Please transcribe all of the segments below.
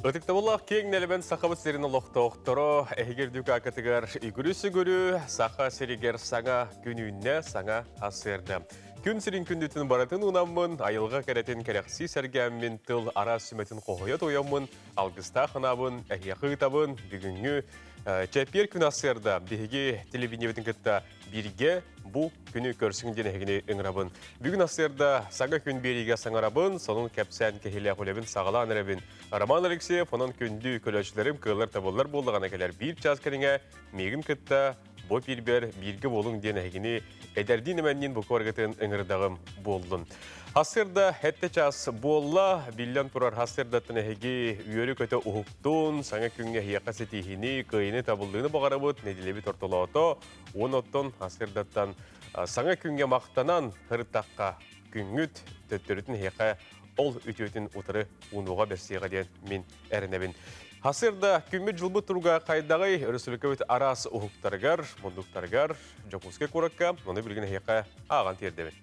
Ытыктабыллаах киэҥ нэлэмэн Сахабыт сирин олохтоохторо, эһиги үрдүк аакытыгар үгүрү-сүгүрү, Саха сиригэр саҥа күн үүннэ, саҥа сарсыарда. Күн сирин күндүтүн барытын уунаммын, айылҕа кэрэтин кэрэхсии сэргээммин, тыл араас сүмэтин хоһуйа туойаммын, алгыстаах анаабын, эһиэхэ ыытабын, бүгүҥҥү чэппиэр күн сарсыарда биһиги телевидениебитин кытта бииргэ бу күнү көрсүҥ диэн эһигини ыҥырабын. Бүгүн сарсыарда саҥа күн биэриигэ саҥарабын, сонун кэпсээн киһилээх үлэбин саҕалаан эрэбин. Роман Алексеев, онон күндү көлөөччүлэрим кыаллар-табыллар буоллаҕына кэлэр биир чаас кэриҥэ миигин кытта бу эпиирбэр бииргэ буолуҥ диэн эһигини эдэрдиин эмэнниин бу куоргытын ыҥырдаҕым буоллун. Сарсыарда сэттэ чаас буолла, биллэн турар сарсыардаттан эһиги үөрү-көтө уһуктун, саҥа күҥҥэ эһиэхэ ситиһиини, кыайыыны табыллыыны баҕарабыт, нэдиэлэбит ортолоото, уон оттон сарсыардаттан саҥа күҥҥэ махтанан ырыттахха күҥҥүт төттөрүтүн эһиэхэ ол үтүөтүн утары уунуоҕа бэрсиэҕэ диэн мин эрэнэбин. Сарсыарда күммүт-дьылбыт туруга хайдаҕый? Өрөспүүбүлүкэбит араас уһуктарыгар, муннуктарыгар, Дьокуускай куоракка, ону билигин эһиэхэ ааҕан тиэрдэбин.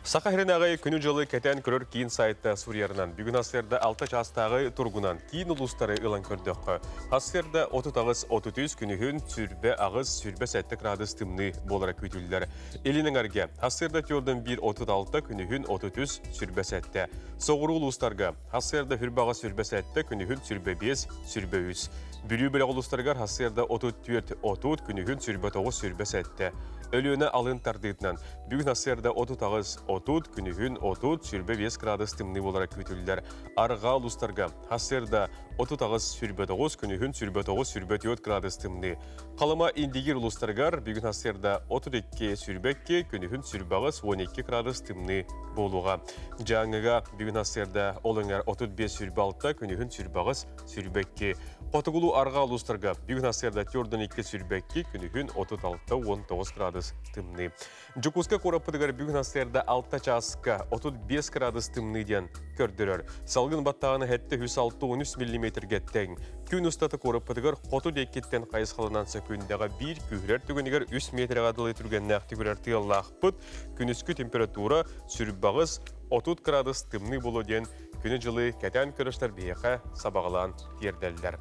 Саха сиринээҕи күнү-дьылы кэтээн көрөр киин сайта суруйарынан, бүгүн сарсыарда 6 чаастааҕы туругунан киин улуустары ылан көрдөххө, сарсыарда 38-33 күнүһүн сүрбэ 8-сүрбэ 7 градус тымныы буолара күүтүллэр. Илин эҥэргэ сарсыарда түөрдэн 1-36 күнүһүн 33-сүрбэ 7. Соҕуруу улуустарга сарсыарда хүрбэ 8-сүрбэ 7 күнүһүн сүрбэ 5-сүрбэ 3. Бүлүү бөлөх улуустарыгар сарсыарда 34-30 күнүһүн сүрбэ 9-сүрбэ 7. Өлүөнэ алын тардыытынан бүгүн сарсыарда 38-30, күнүһүн 30-25 градус тымныы буолара күүтүллэр. Арҕаа улуустарга сарсыарда 38-29, күнүһүн 29-24 градус тымныы. Халыма Индигир улуустарыгар бүгүн сарсыарда 32-22, күнүһүн 28-12 градус тымныы буолуоҕа. Дьааҥыга бүгүн сарсыарда ол эҥэр 35-26, күнүһүн 28-22. Хотугулуу арҕаа улуустарга бүгүн сарсыарда 42-22, күнүһүн 36-19 градус тымныы. Дьокуускай куораппытыгар бүгүн сарсыарда 6 чааска 35 градус тымныы диэн көрдөрөр. Салгын баттааҕына 763 миллиметргэ тэҥ. Күн устата куораппытыгар хоту диэкиттэн хайысхаланан сөкүүндэҕэ биир күүһүрэр түгэнигэр 3 метрэҕэ дылы түргэннээх түгүрэр тыаллаахпыт. Күнүскү температура сүрбаҕыс 30 градус тымныы буолуо диэн күнү-дьылы кэтээн көрөстөр биһиэхэ сабаҕалаан тиэрдэллэр.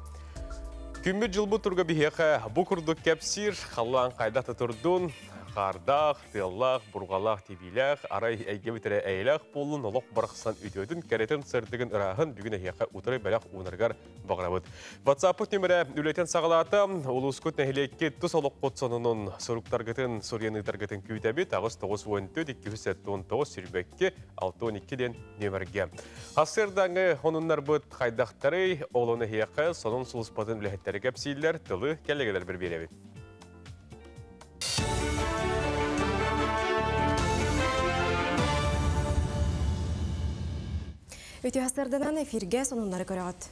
Күммүт-дьылбыт туруга биһиэхэ бу курдук кэпсиир, халлаан хайдах да турдун, хаардаах, тыаллаах, бурҕалаах, тибиилээх, арай эйгэбит эрэ эйэлээх буоллун, олох барахсан үтүөтүн, кэрэтин, сырдыгын, ырааһын бүгүн эһиэхэ утары бэлэх уунарыгар баҕарабыт. WhatsApp-пыт нүмерэ үлэтин саҕалаата, улуускут нэһилиэккит тус олоххут сонунун, суруктаргытын, суруйан ыытаргытын күүтэбит. 8 94 279 22 62 диэн нүөмэргэ. Сарсыардааҥы сонуннарбыт хайдахтарый, ол ону эһиэхэ сонун сулуспатын үлэһиттэрэ кэпсииллэр, тылы кэллиэгэлэрбэр биэрэбин. Үтүө сарсыарданан эфиргэ сонуннары көрөҕүт.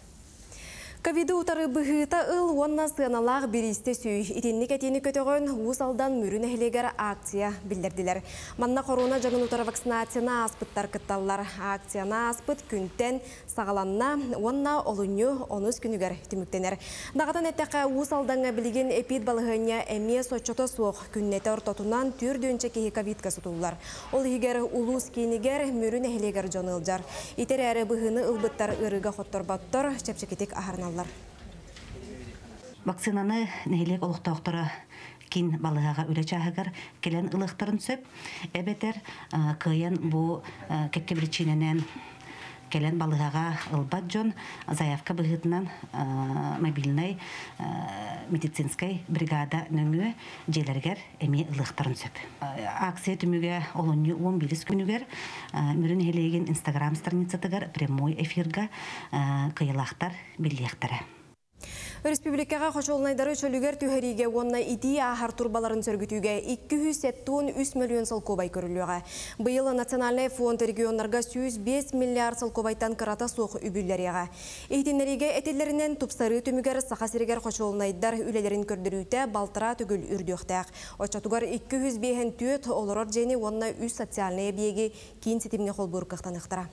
Ковиды утары быһыыта ыл уонна сыаналаах бириистэ сүүй. Итинник этиини көтөҕөн Уус Алдан Мүрү нэһилиэгэр акция биллэрдилэр. Манна хоруона дьаҥын утары вакцинацияны ааспыттар кытталлар. Акцияны ааспыт күнтэн саҕаланна уонна олунньу онус күнүгэр түмүктэнэр. Даҕатан эттэххэ, Уус Алдаҥҥа билигин эпид балаһыанньа эмиэ соччото суох. Күннэтэ ортотунан түөрт киһи ковидка сутуллар. Ол иһигэр улуус киинигэр Мүрү нэһилиэгэр дьон ыалдьар. Ити эрээри быһыыны ылбыттар ыарыыга хотторботтор, чэпчэкитик аһарыналлар. Вакцинаны нэһилиэк олохтоохторо киин балыыһаҕа үлэ чааһыгар кэлэн ылыахтарын сөп. Эбэтэр кыайан бу кэккэ биричиинэнэн кэлэн балыыһаҕа ылбат дьон заявка быһыытынан мобильнай медицинскэй бригада нөҥүө дьиэлэригэр эмиэ ылыахтарын сөп. Акция түмүгэ олунньу 11 күнүгэр Мүрү нэһилиэгин Инстаграм страницатыгар прямой эфирга кыайыылаахтар биллиэхтэрэ. Республикаҕа хочуолунайдары чөлүгэр түһэриигэ уонна итии ааһар турбаларын сөргүтүүгэ 273 миллион солкуобай көрүллүөҕэ. Быйыл Национальный фонд регионнарга 105 миллиард солкуобайтан кырата суох үбүллэриэҕэ. Иһитиннэриигэ этиллэринэн тупсарыы түмүгэр Саха сиригэр хочуолунайдар үлэлэрин көрдөрүүтэ балтараа төгүл үрдүөхтээх. Оччотугар 254 олорор дьиэни уонна үс социальнай эбийиэги киин ситимҥэ холбуур кыахтаныахтара.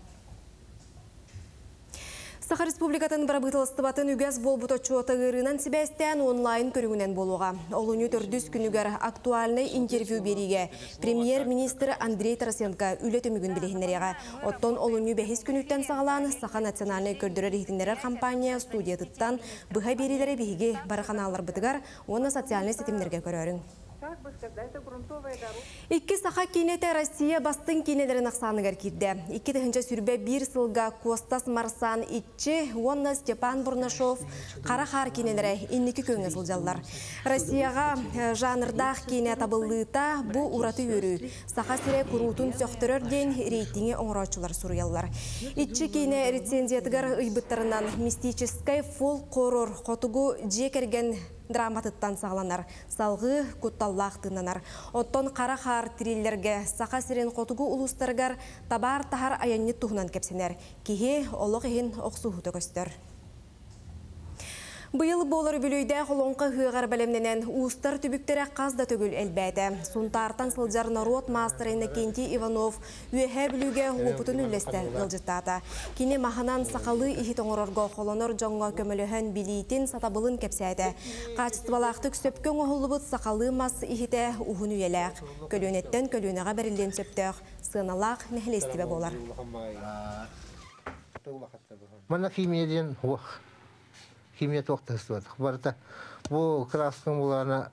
Саха Республикатын бырабыыталыстыбатын үгэс буолбут отчуота ыарыынан сибээстээн онлайн көрүҥүнэн буолуоҕа. Олунньу төрдүс күнүгэр актуальнай интервью биэриигэ премьер-министр Андрей Тарасенко үлэ түмүгүн билиһиннэриэҕэ. Оттон олунньу бэһис күнүттэн саҕалаан Саха национальнай көрдөрөр-иһитиннэрэр компания студиятыттан быһа биэриилэри биһиги бары ханаалларбытыгар уонна социальнай ситимнэргэ көрөөрүҥ. Икки саха киинэтэ Россия бастыҥ киинэлэрин ахсааныгар киирдэ. 2021 сылга Костас Марсан Иччи уонна Степан Бурнашов Хара хаар киинэлэрэ инники күөҥҥэ сылдьаллар. Россияҕа жанрдаах киинэ табыллыыта бу ураты үөрүү. Саха сирэ куруутун сөхтөрөр диэн рейтинги оҥорооччулар суруйаллар. Иччи киинэ рецензиятыгар ыйбыттарынан мистическэй фолк-хоррор хотугу дьиэ кэргэн драматыттан саҕаланар, салҕыы кутталлаах тыыннанар. Оттон Хара хаар триллергэ Саха сирин хотугу улуустарыгар табаар таһар айанньыт туһунан кэпсэнэр. Киһи олох иһин охсуһуута көстөр. Быйыл буолар үбүлүөйдээх Олоҥхо ыһыаҕар бэлэмнэнэн уустар түбүктэрэ хас да төгүл элбээтэ. Сунтаартан сылдьар норуот маастара Иннокентий Иванов Үөһээ Бүлүүгэ уопутун үллэстэ ыалдьыттаата. Кини маһынан сахалыы иһит оҥорорго холонор дьоҥҥо көмөлөһөн билиитин, сатабылын кэпсээтэ. Хаачыстыбалаахтык сөпкө оҥоһуллубут сахалыы мас иһитэ уһун үйэлээх, көлүөнэттэн көлүөнэҕэ бэриллиэн сөптөөх сыаналаах нэһилиэстибэ буолар. Манна химия диэн уох химия туох да сыстыбатах. Барыта бу краскаҥ булаана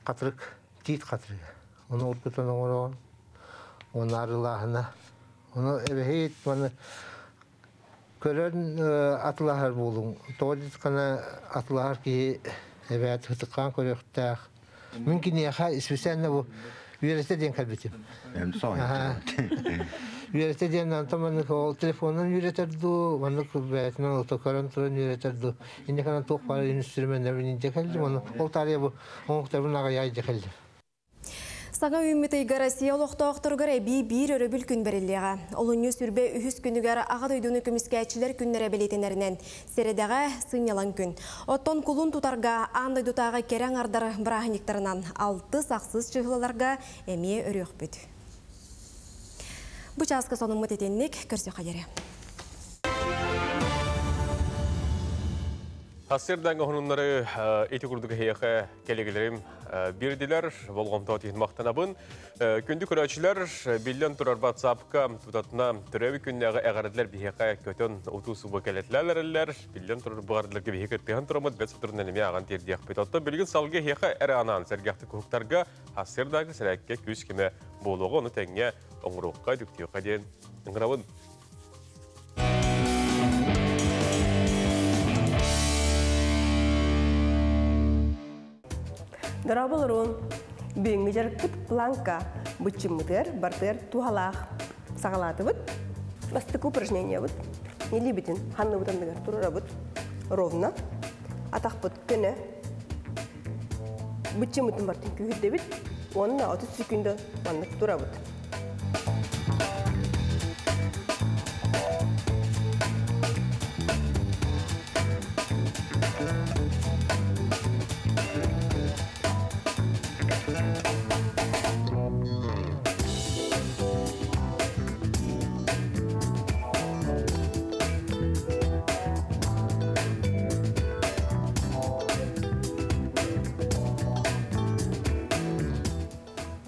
хатырык, тиит хатырыга. Ону уркутан оҥороҕун, оны арылааһына. Ону эбэһит маны көрөн атылаһар буолуҥ. Тоҕо диэтэххинэ атылаһар киһи эбээт ытыккаан көрүөхтээх. Мин киниэхэ специально бу үөрэтэ диэн кэлбитим. Үөрэтэ диэн онтон маннык ол телефонунан үөрэтэр дуу, маннык бэйэтинэн ото көрөн туран үөрэтэр дуу. Инньэ гынан туох баар инструменнэрбин илдьэ кэллим, ону ол таарыйа бу оҥоһуктарбын аҕыйах илдьэ кэллим. Саҥа үүммүт ыйга Россия олохтоохторугар эбии биир өрөбүл күн бэриллиэҕэ. Олунньу сүрбэ үһүс күнүгэр Аҕа дойдуну көмүскээччилэр күннэрэ бэлиэтэнэринэн, сэрэдэҕэ сынньалаҥ күн. Оттон кулун тутарга аан дойдутааҕы кэрэ аҥардар бырааһынньыктарынан алтыс, ахсыс чыһылаларга эмиэ өрүөхпүт. Бу чааска сонуммут итинник, көрсүөххэ диэри. Сарсыардаҥҥы сонуннары ити курдук эһиэхэ кэлигилэрим биэрдилэр, болҕомто иһин махтанабын. Күндү көрөөччүлэр, биллэн турар WhatsApp-ка тутатына төрөөбүт күннээҕи эҕэрдэлэр биһиэхэ көтөн утуу субу кэлэтилэр эрэллэр. Биллэн турар быҕардыларга биһиги кыттыһан тураммыт бэт соторунан эмиэ ааҕан тиэрдиэхпит. Оттон билигин салгыы эһиэхэ эрэ анаан сэргэхтик уһуктарга сарсыардааҕы сэрээккэ күүс кэмэ буолуоҕа, ону тэҥҥэ оҥоруохха, үтүктүөххэ диэн ыҥырабын. Дорооболорун! Бүгүҥҥү дьарыкпыт планка быччыммытыгар бартыгар туһалаах саҕалаатыбыт. Бастакы упражнениябыт илиибитин ханныбыт анныгар турарабыт ровно, атахпыт көнө, быччыммытын бартын күүһүрдэбит уонна 30 секунда маннык турабыт.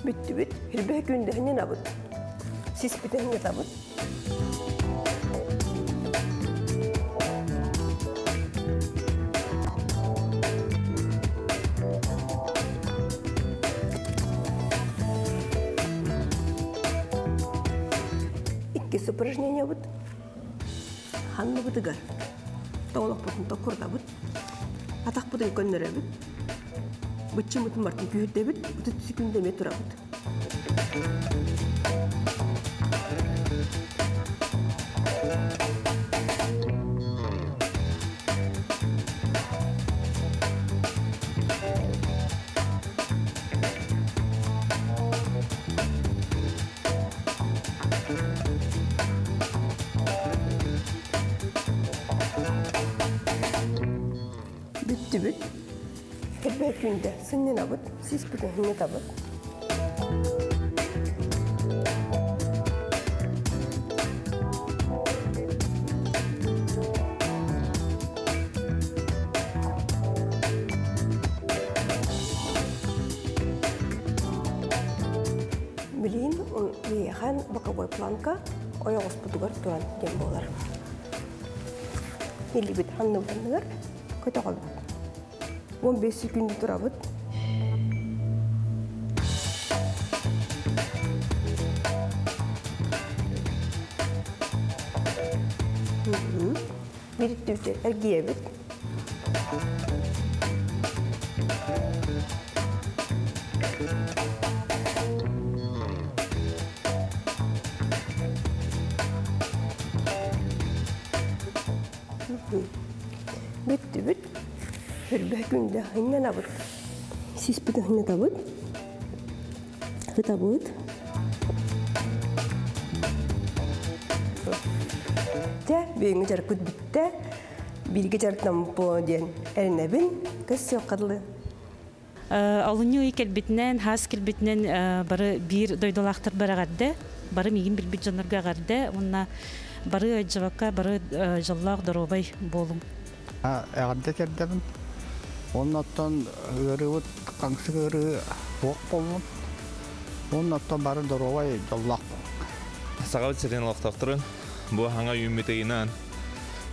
Бүттүбүт, Хүрбэһэ күндэһинин абыт. Сиспитин табыт. Иккис упражнение бут. Ханныбытыгар. Тоҥолохпутун токурдабыт. Атахпытын көннөрөбүт. Быччымытын бартын күүрдэбит. Утут секүндэме турабыт. Бүттүбүт. Кэрбээ күндэ сынньанабыт, сиспитин сынньатабыт. Боевой планка ойоҕоспутугар туран диэн буолар. Илибит ханныбытыныгар көтөҕөбүт. 15 секунд турабыт. Бир түтер эргиэбит. Бүттүбүт. Хүрбэ күндэ хыннанабыт. Сиспитин хыннатабыт. Хытабыт. Те бүгүҥҥү дьарыкпыт бүттэ. Бииргэ дьарыктаммыт диэн эрэнэбин. Көссүөх кадылы. Олунньу ый кэлбитинэн, хаас кэлбитинэн бары биир дойдулаахтар эҕэрдэ, бары миигин билбит дьоннорго эҕэрдэ уонна бары дьыбакка бары дьоллоох доруобай буолуҥ. Эҕэрдэ тиэрдэбин. Оннуттан ыарыыбыт хаҥсык ыарыы суох буоллун. Оннуттан бары доруобай дьоллоох буолуҥ. Сахабыт сирин олохтоохторун бу хаҥа үүммүт ыйынан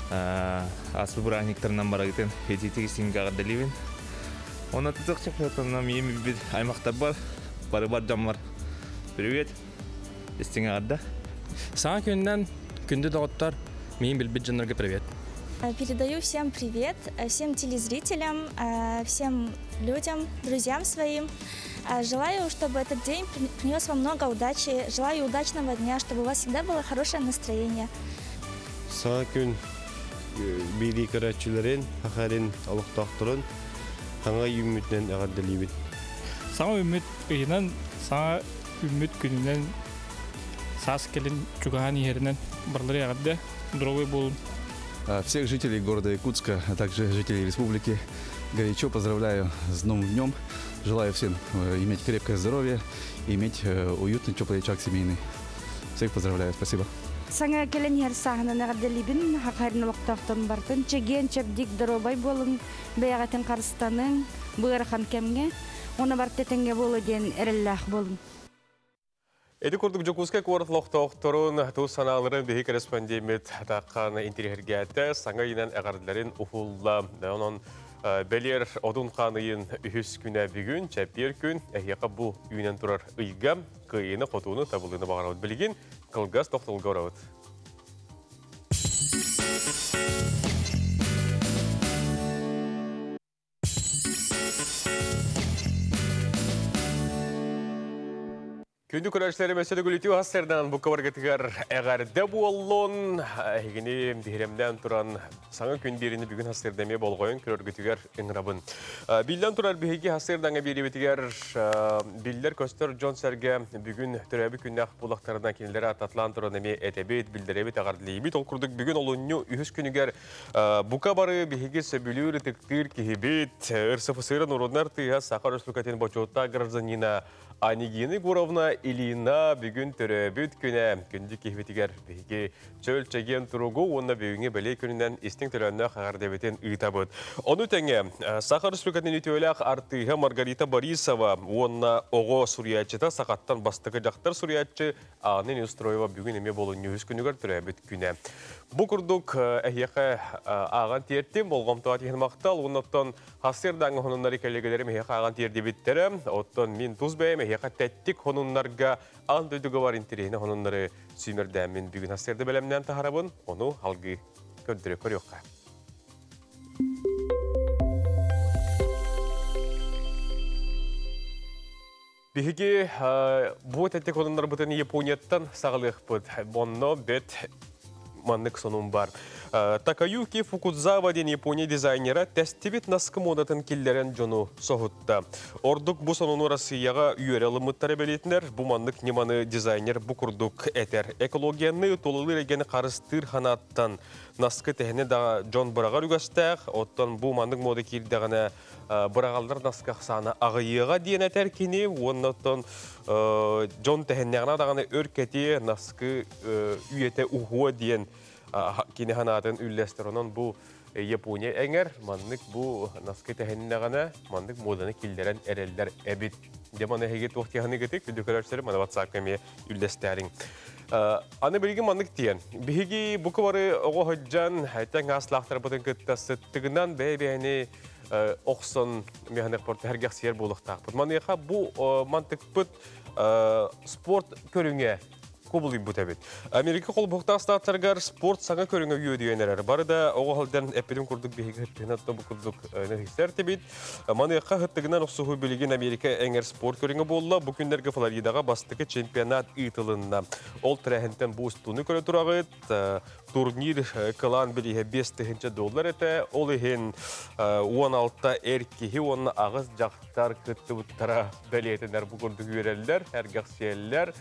ааспыт бырааһынньыктарынан барыгытын итиитик истиҥник эҕэрдэлиибин. Онно тутук чөпөтонно миим билбит аймахтарбар, бары бар дьоммор привет, истиҥ эҕэрдэ. Саҥа күнүнэн күндү доҕоттор, миин билбит дьоннорго привет. Передаю всем привет, всем телезрителям, всем людям, друзьям своим. Желаю, чтобы этот день принес вам много удачи. Желаю удачного дня, чтобы у вас всегда было хорошее настроение. Саҥа күн биирии көрөөччүлэрин, хахарин олохтоохторун хаҥа үүммүтүнэн эҕэрдэлиибин. Саҥа үүммүт ыйынан, саҥа үүммүт күнүнэн, саас кэлин чугаһаан иһэринэн барылары эҕэрдэ, здоровый буолун. Всех жителей города Якутска, а также жителей республики горячо поздравляю с новым днем. Желаю всем иметь крепкое здоровье, иметь уютный, теплый очаг семейный. Всех поздравляю, спасибо. Саҥа кэлэн иһэр сааһынан эҕэрдэлиибин, Саха сирин олохтоохторун барытын чэгиэн, чэбдик, доруобай буолуҥ, бэйэҕитин харыстаныҥ, бу ыарахан кэмҥэ, уонна барыта этэҥҥэ буолуо диэн эрэллээх буолуҥ. Эти курдук Дьокуускай куорат олохтоохторун тус санааларын биһи корреспондеммит таххан интириэһиргээтэ, саҥа ыйынан эҕэрдэлэрин уһулла. Онон бэлиэр Одун хаан ыйын үһүс күнэ бүгүн, чэппиэр күн, эһиэхэ бу үүнэн турар ыйга кыайыыны, хотууну, табылыыны баҕарабыт. Билигин кылгас тохтолго барабыт. Күндү көрөөччүлэрим өссө төгүл үтүө сарсыарданан бука барыгытыгар эҕэрдэ буоллун. Эһигини биһирэмнээн туран саҥа күн биэриини бүгүн сарсыарда эмиэ болҕойон көрөргүтүгэр ыҥырабын. Биллэн турар биһиги сарсыардаҥа биэриибитигэр биллэр-көстөр дьон-сэргэ бүгүн төрөөбүт күннээх булахтарынан кинилэри ататлаан туран эмиэ этэбит, биллэрэбит, эҕэрдэлиибит. Ол курдук бүгүн олунньу үһүс күнүгэр бука бары биһиги сөбүлүүр, ытыктыыр киһибит, РСФСР норуодунай артыыһа, Саха Республикатын бочуоттаах гражданина Анегина Егоровна Ильина бүгүн төрөөбүт күнэ. Күндү киһибитигэр биһиги чөл чэгиэн туругу уонна бүгүҥҥү бэлиэ күнүнэн истиҥ төлөөннөөх эҕэрдэбитин ыытабыт. Ону тэҥэ Саха Республикатын үтүөлээх артыыһа Маргарита Борисова уонна оҕо суруйааччыта сахаттан бастакы дьахтар суруйааччы Анна Неустроева бүгүн эмиэ болунньу үһүс күнүгэр төрөөбүт күнэ. Бу курдук эһиэхэ ааҕан тиэртим, болҕомтоҕо тиһин махтал, уонна Сарсыардааҥҥы хонуннары кэллиэгэлэрим эһиэхэ ааҕан тиэрдибиттэрэ. Оттон мин тус бэйэм эһиэхэ тэттик хонуннарга аан дойдуга бар интэриэһинэй хонуннары сүүмэрдээммин бүгүн сарсыарда бэлэмнээн таһарабын. Ону алгыы көрдөрө көрүөххэ. Биһиги бу тэттик хонуннарбытын Японияттан саҕалыахпыт. Онно бэт маннык сонун бар. Такаюки Фукудзава диэн Япония дизайнера тэстибит наскы муодатын киллэрэн дьону соһутта. Ордук бу сонуну Россияҕа үөрэ ылыммыттара бэлиэтинэр. Бу маннык ньыманы дизайнер бу курдук этэр. Экологияны тулалыыр эйгэни харыстыыр ханааттан наскы тэһини да дьон быраҕар үгэстээх. Оттон бу маннык мода киирдэҕинэ быраҕаллар наскы ахсаана аҕыйыаҕа диэн этэр кини уонна оттон дьон тэһиннэҕинэ даҕаны өр кэтиэ наскы үйэтэ уһуо диэн кини санаатын үллэстэр. Онон бу Япония эҥэр маннык бу наскы тэһиннэҕинэ маннык муоданы киллэрэн эрэллэр эбит. Дьэ маны эһиги туох тиһаныгытык күндү көрөөччүлэр маны WhatsApp-ка эмиэ үллэстээриҥ. Аны билигин маннык тиэн. Биһиги бу кыбары оҕо сылдьан, тэҥ аслаахтарбытын кытта сыттыгынан бэйэ-бэйэни охсон механикпорт сэргэхсийэр буолуохтаахпыт. Маныаха бу мантыкпыт спорт көрүҥэ кубулуйбут эбит. Америка холбоһуктаах штаттарыгар спорт саҥа көрүҥэ үөдүйэн эрэр. Бары да оҕо сылдьан эппитим курдук биһиги хыттыгынан бу курдук нөһүстэр тибит. Маныаха хыттыгынан охсуһуу билигин Америка эҥэр спорт көрүҥэ буолла. Бу күннэргэ Флоридаҕа бастакы чемпионат ыытылынна. Ол тэрээһинтэн бу устууну көрө тураҕыт. Турнир кылаан бирииһэ 5000 доллар этэ. Ол иһин 16 эр киһи уонна 8 дьахтар кыттыбыттара бэлиэтэнэр. Бу курдук үөрэллэр, сэргэхсийэллэр.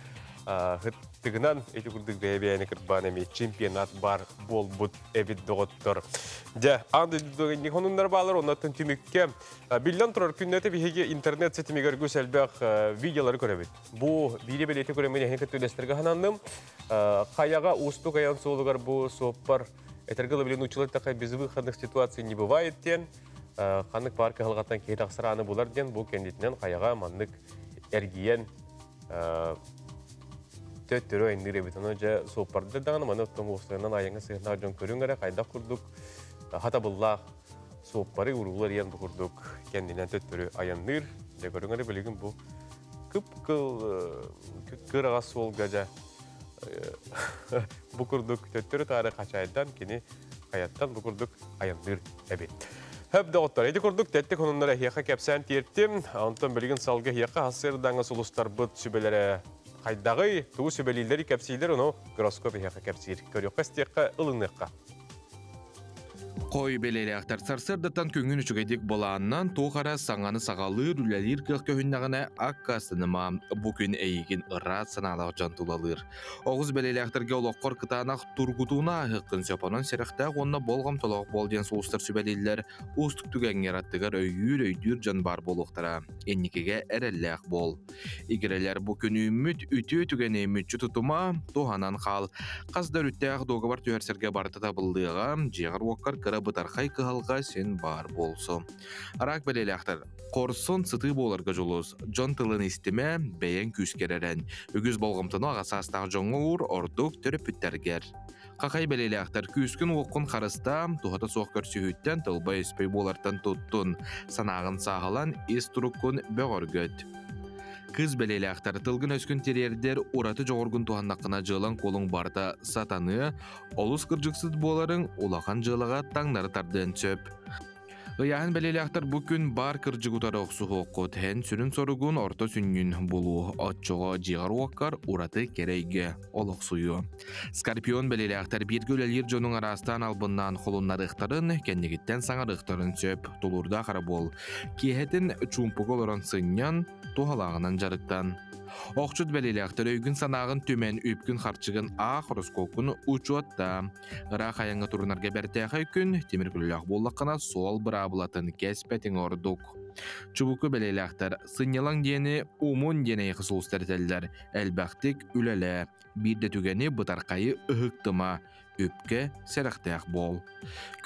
Хыттыгынан ити курдук бэйэ-бэйэни кырбаан эмиэ чемпионат бар буолбут эбит доҕоттор. Дьэ, аан дойдуга хонуннар баалар, оннуттан түмүккэ биллэн турар күннэтэ биһиги интернет ситимигэр үгүс элбэх видеолары көрөбүт. Бу биири бэлиэти көрөммүн эһини кытта үлэстэргэ хананным. Хайаҕа уустук айан суолугар бу суоппар этэргэ дылы нууччалар такай безвыходных ситуаций не бывает диэн ханнык баар кыһалҕаттан киһи тахсар ааны булар диэн бу кэннитинэн хайаҕа маннык эргийэн төттөрү айанныыр эбит. Ону дьэ суоппардар даҕаны маны оттон уопсайынан айаҥҥа сыһыаннаах дьон көрүҥ эрэ хайдах курдук хатабыллаах суоппары уруулар иэн бу курдук кэннинэн төттөрү айанныыр. Дьэ көрүҥ эрэ билигин бу кып-кыл кыраҕас суолга дьэ бу курдук төттөрү таары хачайдан кини хайаттан бу курдук айанныыр эбит. Хөп доҕоттор, ити курдук тэттик хонуннара эһиэхэ кэпсээн тиэртим. Онтон билигин салгы эһиэхэ хассыырдаҥа сулустарбыт сүбэлэрэ хайдаҕый, тугу сүбэлииллэри кэпсиилэр, ону гороскоп эһиэхэ кэпсиир. Көрүөххэ, истиэххэ, ылыныахха. Хой бэлиэлээхтэр сарсыардаттан күҥҥүн үчүгэйдик былааннан туох эрэ саҥаны саҕалыыр, үлэлиир кыах көһүннэҕинэ аккаастаныма. Бу күн эйигин ыраас санаалаах дьон тулалыыр. Оҕус бэлиэлээхтэргэ олоххор кытаанах тургутууну ааһыаххын сөп, онон сэрэхтээх уонна болҕомтолоох буол диэн сулустар сүбэлииллэр. Уустук түгэҥҥэр аттыгар өйүүр, өйдүүр дьон баар буолуохтара. Инникигэ эрэллээх буол. Игирэлэр бу күн үүммүт үтүө түгэни мүччү тутума, туһанан хаал. Хас да өрүттээх дуогабар түһэрсэргэ барыта табыллыаҕа, дьиэҕэр-уоккар кыра бытархай кыһалҕа син баар буолсу. Араак бэлиэлээхтэр хорсун сытыы буоларга дьулус, дьон тылын истимэ, бэйэҥ күүскэр эрэн. Үгүс болҕомтону аҕа саастаах дьоҥҥо уур, ордук төрөппүттэргэр. Хахай бэлиэлээхтэр күүскүн-уоххун харыстаа, туһата суох көрсүһүүттэн тылбай-өспөй буолартан туттун, санааҕын сааһылан, ис туруккун бөҕөргөт. Кыыс бэлиэлээхтэр тылгын-өскүн тириэрдэр ураты дьоҕургун туһаннаххына дьыалаҥ-куолуҥ барыта сатаныа, олус кырдьыксыт буоларыҥ улахан дьыалаҕа таҥнары тардыан сөп. Ыйааһын бэлиэлээхтэр бу күн баар кырдьык утары охсуһуоххут. Эн сүрүн соругун орто сүнньүн булуу. Оччоҕо дьиэҕэр-уоккар ураты кэрэ эйгэ олохсуйуо. Скорпион бэлиэлээхтэр бииргэ үлэлиир дьонуҥ араастаан албыннаан холуннарыахтарын, кэннигиттэн саҥарыахтарын сөп. Тулуурдаах эрэ буол. Киэһэтин чуумпуга олорон сынньан, туһалааҕынан дьарыктан. Охчут бэлиэлээхтэр өйгүн-санааҕын түмэн, үпкүн-харчыгын аах, ороскуоккун учуоттаа. Ыраах айаҥҥа турунарга бэртээхэй күн, тимир көлөлөөх буоллаххына, суол быраабылатын кэспэтиҥ ордук. Чубуку бэлиэлээхтэр сынньалаҥ диэни умун диэн эйиэхэ сулустар этэллэр. Элбэхтик үлэлээ, биирдэ түгэни бытархайы ыһыктыма, үпкэ сэрэхтээх буол.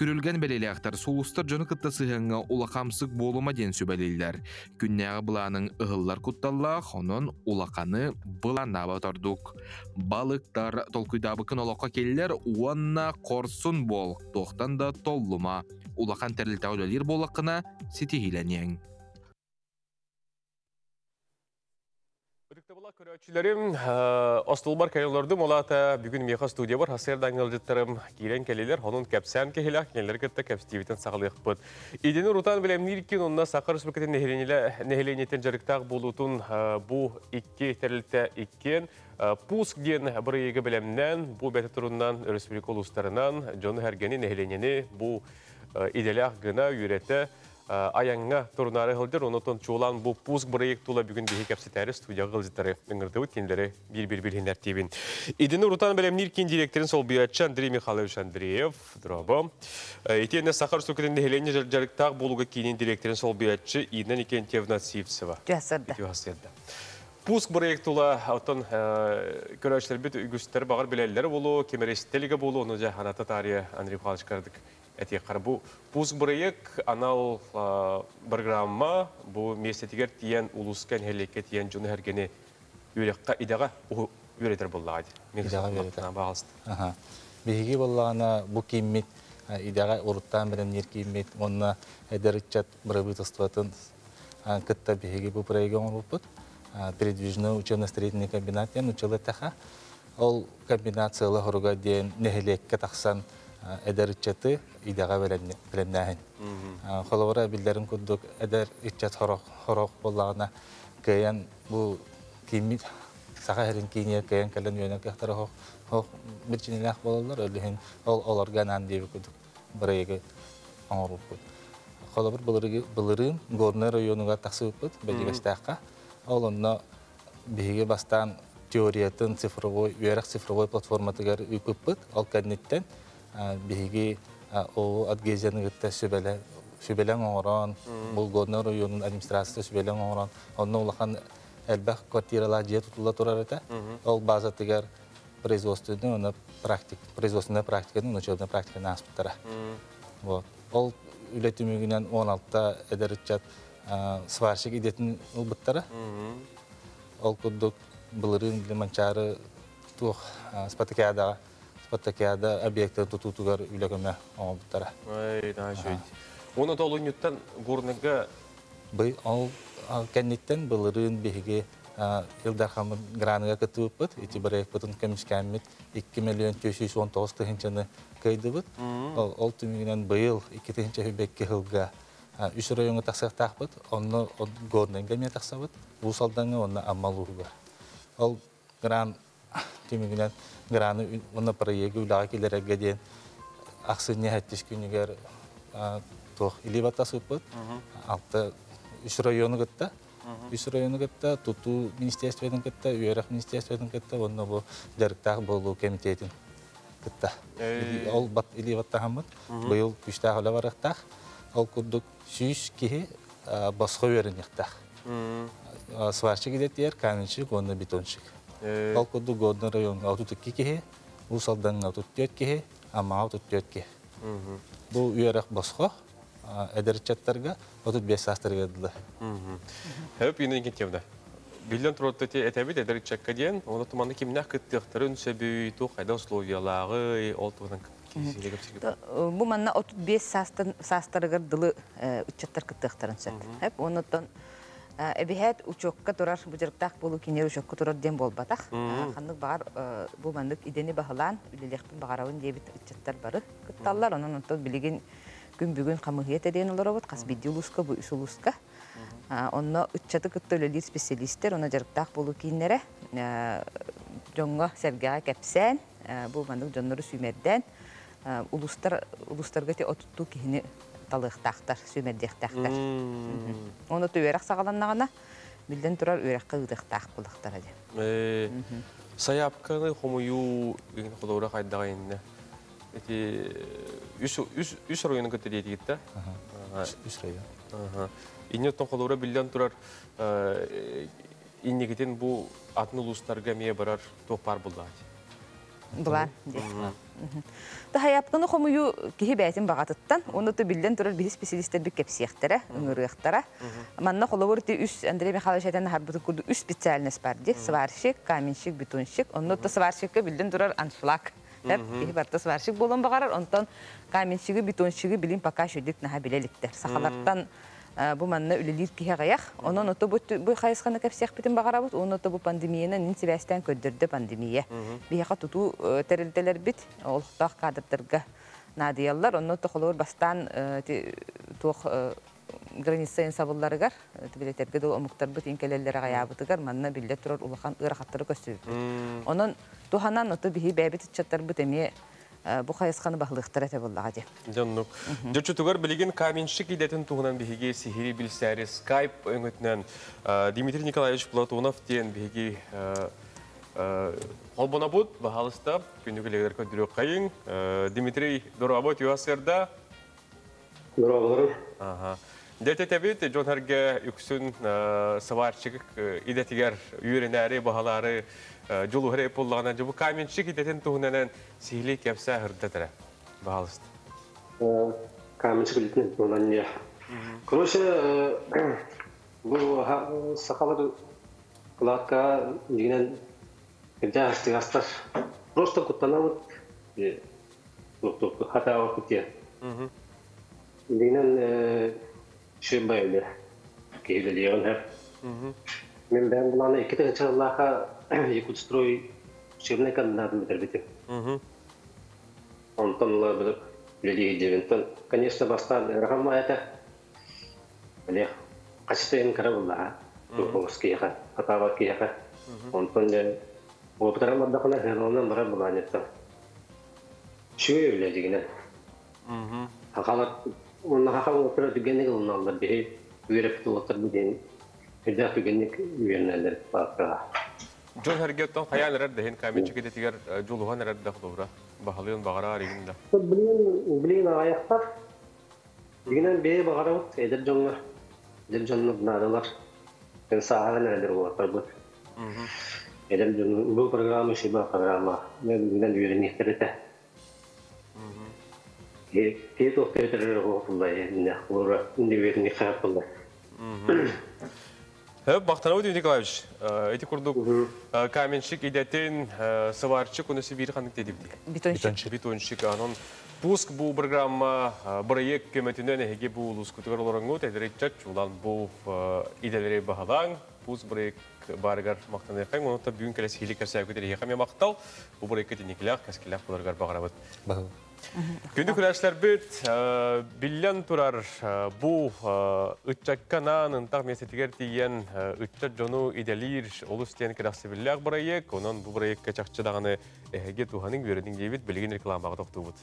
Күрүлгэн бэлиэлээхтэр сулустар дьону кытта сыһыаҥҥа улахамсык буолума диэн сүбэлииллэр. Күннээҕи былааныҥ ыһыллар кутталлаах, онон улаханы былааннаабат ордук. Балыктар толкуйдаабыккын олоххо киллэр уонна хорсун буол, туохтан да толлума. Улахан тэрилтэҕэ үлэлиир буоллаххына, ситиһиилэниэҥ. Ытыктабыллаах көрөөччүлэрим, остуолбар кэлэн олордум. Ол аата бүгүн миэхэ студиябар сарсыарда ыалдьыттарым киирэн кэллилэр. Онон кэпсээн киһилээх кинилэри кытта кэпсэтиибитин саҕалыахпыт. Идени урутаан бэлэмниир кин онно Саха Республикатын нэһилиэнньэтин дьарыктаах буолуутун бу икки тэрилтэ иккиэн Пуск диэн бырайыагы бэлэмнээн, бу бэти турунан республика улуустарынан дьону-сэргэни, нэһилиэнньэни бу идэлээх гына үөрэтэ айаҥҥа турунаары сылдьар. Онон чуолаан бу пуск бырайыак тула бүгүн биһи кэпсэтээри студияҕа ыалдьыттары ыҥырдыбыт, кинилэри биир-биир билиһиннэртиибин. Идини урутаан бэлэмниир киин директорын солбуйааччы Андрей Михайлович Андреев, дорообо. Итиэннэ Саха Республикатын нэһилиэнньэ дьарыктаах буолууга киинин директорын солбуйааччы Инна Никентьевна Сивцева. Үтүө Пуск бырайыак тула оттон көрөөччүлэрбит үгүстэр баҕар билэллэр буолуо, ким эрэ истэлигэ буолуо, ону дьэ ханата таарыйа Андрей Михайлович кыратык этиэххэ. Бу пуск бырайыак анал программа бу миэстэтигэр тиийэн улууска, нэһилиэккэ тиийэн дьону-сэргэни үөрэххэ, идэҕэ үөрэтэр буоллаҕа дии. Идэҕэ үөрэтэр. Аха. Биһиги буоллаҕына бу кииммит идэҕэ уруттаан бэлэмниир кииммит уонна эдэр ыччат бырабыыталыстыбатын кытта биһиги бу проегы оҥорбуппут. Передвижной учебно-строительный комбинат диэн учуол эттэхэ. Ол комбинат сыала-соруга диэн нэһилиэккэ тахсан эдэр ыччаты идэҕэ бэлэмнээһин. Холобура, биллэрин курдук, эдэр ыччат хорох буоллаҕына кыайан бу кииммит Саха сирин киинигэр кыайан кэлэн үөрэнэр кыахтара суох биричиинэлээх буолаллар. Ол иһин ол олорго анаан диэбит курдук бырайыагы оҥорбуппут. Холобур, былырыын Горнай районугар тахсыбыппыт, Бэрдьигэстээххэ. Ол онно биһиги бастаан теориятын цифровой, үөрэх цифровой платформатыгар ыыппыппыт. Ол кэнниттэн биһиги ООО Адгезияны кытта сүбэлэҥ оҥорон, бу Горнай районун администрацията сүбэлэҥ оҥорон, онно улахан элбэх квартиралаах дьиэ тутулла турар этэ. Ол базатыгар производственный уонна практик, производственная практиканы, учебная практиканы ааспыттара. Вот. Ол үлэ түмүгүнэн 16 эдэр ыччат сварщик идэтин ылбыттара. Ол курдук былырыын Манчаары туох спартакиадаҕа спартакиада объектын тутуутугар үлэ көмө оҥорбуттара. Ай, Оны толунньуттан Горныга Бый ол кэнниттэн былырыын биһиги Ил Дархаммыт граныга кыттыбыппыт. Ити проектпытын көмүскээммит 2 миллион 419 тыһыынчаны кыайдыбыт. Ол түмүгүнэн быйыл 2022 сылга үс райоҥҥа тахсыахтаахпыт. Онно Горнайга эмиэ тахсабыт, Уус Алдаҥҥа уонна Амма улууһугар. Ол гран түмүгүнэн граны уонна проегы үлэҕэ киллэрэргэ диэн ахсынньы сэттис күнүгэр туох илии баттасыппыт. Алта үс району кытта үс району кытта тутуу министерствотын кытта, үөрэх министерствотын кытта уонна бу дьарыктаах буолуу комитетин кытта. Ол бат илии баттаһаммыт. Быйыл күүстээх үлэ барыахтаах. Ол курдук 100 киһи босхо үөрэниэхтээх. Сварщик идэтигэр каменщик уонна бетонщик. Ол курдук Горный райоҥҥа 32 киһи, Уус Алдаҥҥа 34 киһи, Аммаҕа 34 киһи. Бу үөрэх босхо эдэр ыччаттарга 35 саастарыгар дылы. Хөп Инна Иннокентьевна, биллэн турар этэбит эдэр ыччакка диэн, оны туманны кимнээх кыттыахтарын сөбүй, туох хайда условиялааҕый, ол туһунан Бу манна 35 саастан саастарыгар дылы ыччаттар кыттыахтарын сөп. Оннуттан эбиһээт учуокка турар, бу дьарыктаах буолуу кинилэр учуокка турар диэн буолбатах. Ханнык баҕар бу маннык идэни баһылаан үлэлиэхпин баҕарабын диэбит ыччаттар бары кытталлар. Онон онтон билигин күн бүгүн хамыыһыйа тэрийэн олоробут хас биирдии улууска, бу үс улууска. Онно ыччаты кытта үлэлиир специалистер, онно дьарыктаах буолуу кииннэрэ дьоҥҥо сэргэҕэ кэпсээн, бу маннык дьоннору сүүмэрдээн улуустар улуустарга ти отуттуу киһини талыахтаахтар, сүүмэрдиэхтээхтэр. Ону үөрэх саҕаланнаҕына, биллэн турар үөрэххэ ыытыахтаах буолуохтара диэн. Сайаапканы хомуйуу холобура хайдаҕа иннэ? Эти үс районун кытта диэтигит да? Үс район. Инне оттон холобура биллэн турар иннигитин бу атын улуустарга эмиэ барар туох баар буллаҕа? Былаан диэн. Таһайапканы хомуйуу киһи бэйэтин баҕатыттан, уонна то биллэн турар биһи специалистэрбит кэпсиэхтэрэ, ыҥырыахтара. Манна холобур ти үс Андрей Михайлович этэн аһарбытын курдук үс специальность бар ди. Сварщик, каменщик, бетонщик. Онно то сварщикка биллэн турар аншлаг. Киһи барыта сварщик буолуон баҕарар, онтон каменщигы, бетонщигы билин пока шүдүк наһаа билэ иликтэр. Сахалартан бу манна үлэлиир киһи аҕыйах. Онон ото бу бу хайысханы кэпсиэхпитин баҕарабыт. Уонна ото бу пандемиянан ин сибээстээн көрдөрдө пандемия. Биһиэхэ тутуу тэрилтэлэрбит олохтоох кадрдарга наадыйаллар. Онно холобур бастаан туох граница сабылларыгар билетэргэ дыл омуктарбыт инкелеллер аҕайаабытыгар манна биллэ турар улахан ыарахаттары көстүбүппүт. Онон туһанан ото биһи бэйэбит ыччаттарбыт эмиэ бу хайысханы баһылыахтара этэ буоллаҕа дии. Дьоннук. Дьоччутугар билигин каменщик идэтин туһунан биһиги сиһири билсээри скайп өҥөтүнэн Дмитрий Николаевич Платонов диэн биһиги холбонобут, баһалыста күнү күлегер көдүрүк. Дмитрий, дорообо, тюасерда. Дорооболору. Ага. Дэтэтебит дьон herге үксүн сварщик идетигер үйренәри баһалары жулу пуллагана бу каменщик идетин туһунан сихили кепсә хырдатара. Баһалыста. Каменщик идетин туһунан не. Короче, бу сахалар кылаакка дигинен Когда астыгастар. Просто куттанабыт. Хата кутия. Динен шөбайлы кейлелерин хеп. Мен бән буланы ике тыгынчыллаха Якутстрой учебный комбинатын битирбитим. Онтон ла бир үлелии дебинтен. Конечно, бастан рахама это. Биле качтын кара булла. Туковскийга, хатава кияха. Онтон опытарамаддахына хыналынан бара буланеттан. Чү үле дигенен. Хахалар, онна хахал отыр түгенник ылыналар бихи үйреп тулаттар биден. Үрдә түгенник үйренәләр бакка. Жон хәргеттон хаял эрер дехин каменчик идетигер жулухан эрер дэх добра. Бахалыын багара аригин да. Билин билин аяктар. Дигенен бе багара эдер жоңга. Эдер жонну надалар. Мен сааган эрер болаттар бу. Эдер жон бу программа шиба программа. Мен билен үйренехтерете. Те тоқтайтыр оқылдай, не олар үйренех қылды. Бақтанабыт Николаевич, эти курдук каменщик идетин сыварчык унысы бир ханнык дедибди. Бетонщик. Бетонщик. Анон пуск бу программа проект көмөтүнөн эһиги бу улускутугар олоронгут эдереччат чулан бу иделери бахалаң пуск проект барыгар мактаныйкаң онута бүгүн келеси хили керсә көтөр хаме мактал бу проектке тиникилях каскилях буларгар багарабыт. Күндү күрәшләр бит биллән турар бу ытчакканан ынтак месетигер тиен ытча жону иделир олус тиен керәксе билләк проект, онон бу проектка чакчы даганы эһеге туханың бөренең дебит билген рекламага токтубут.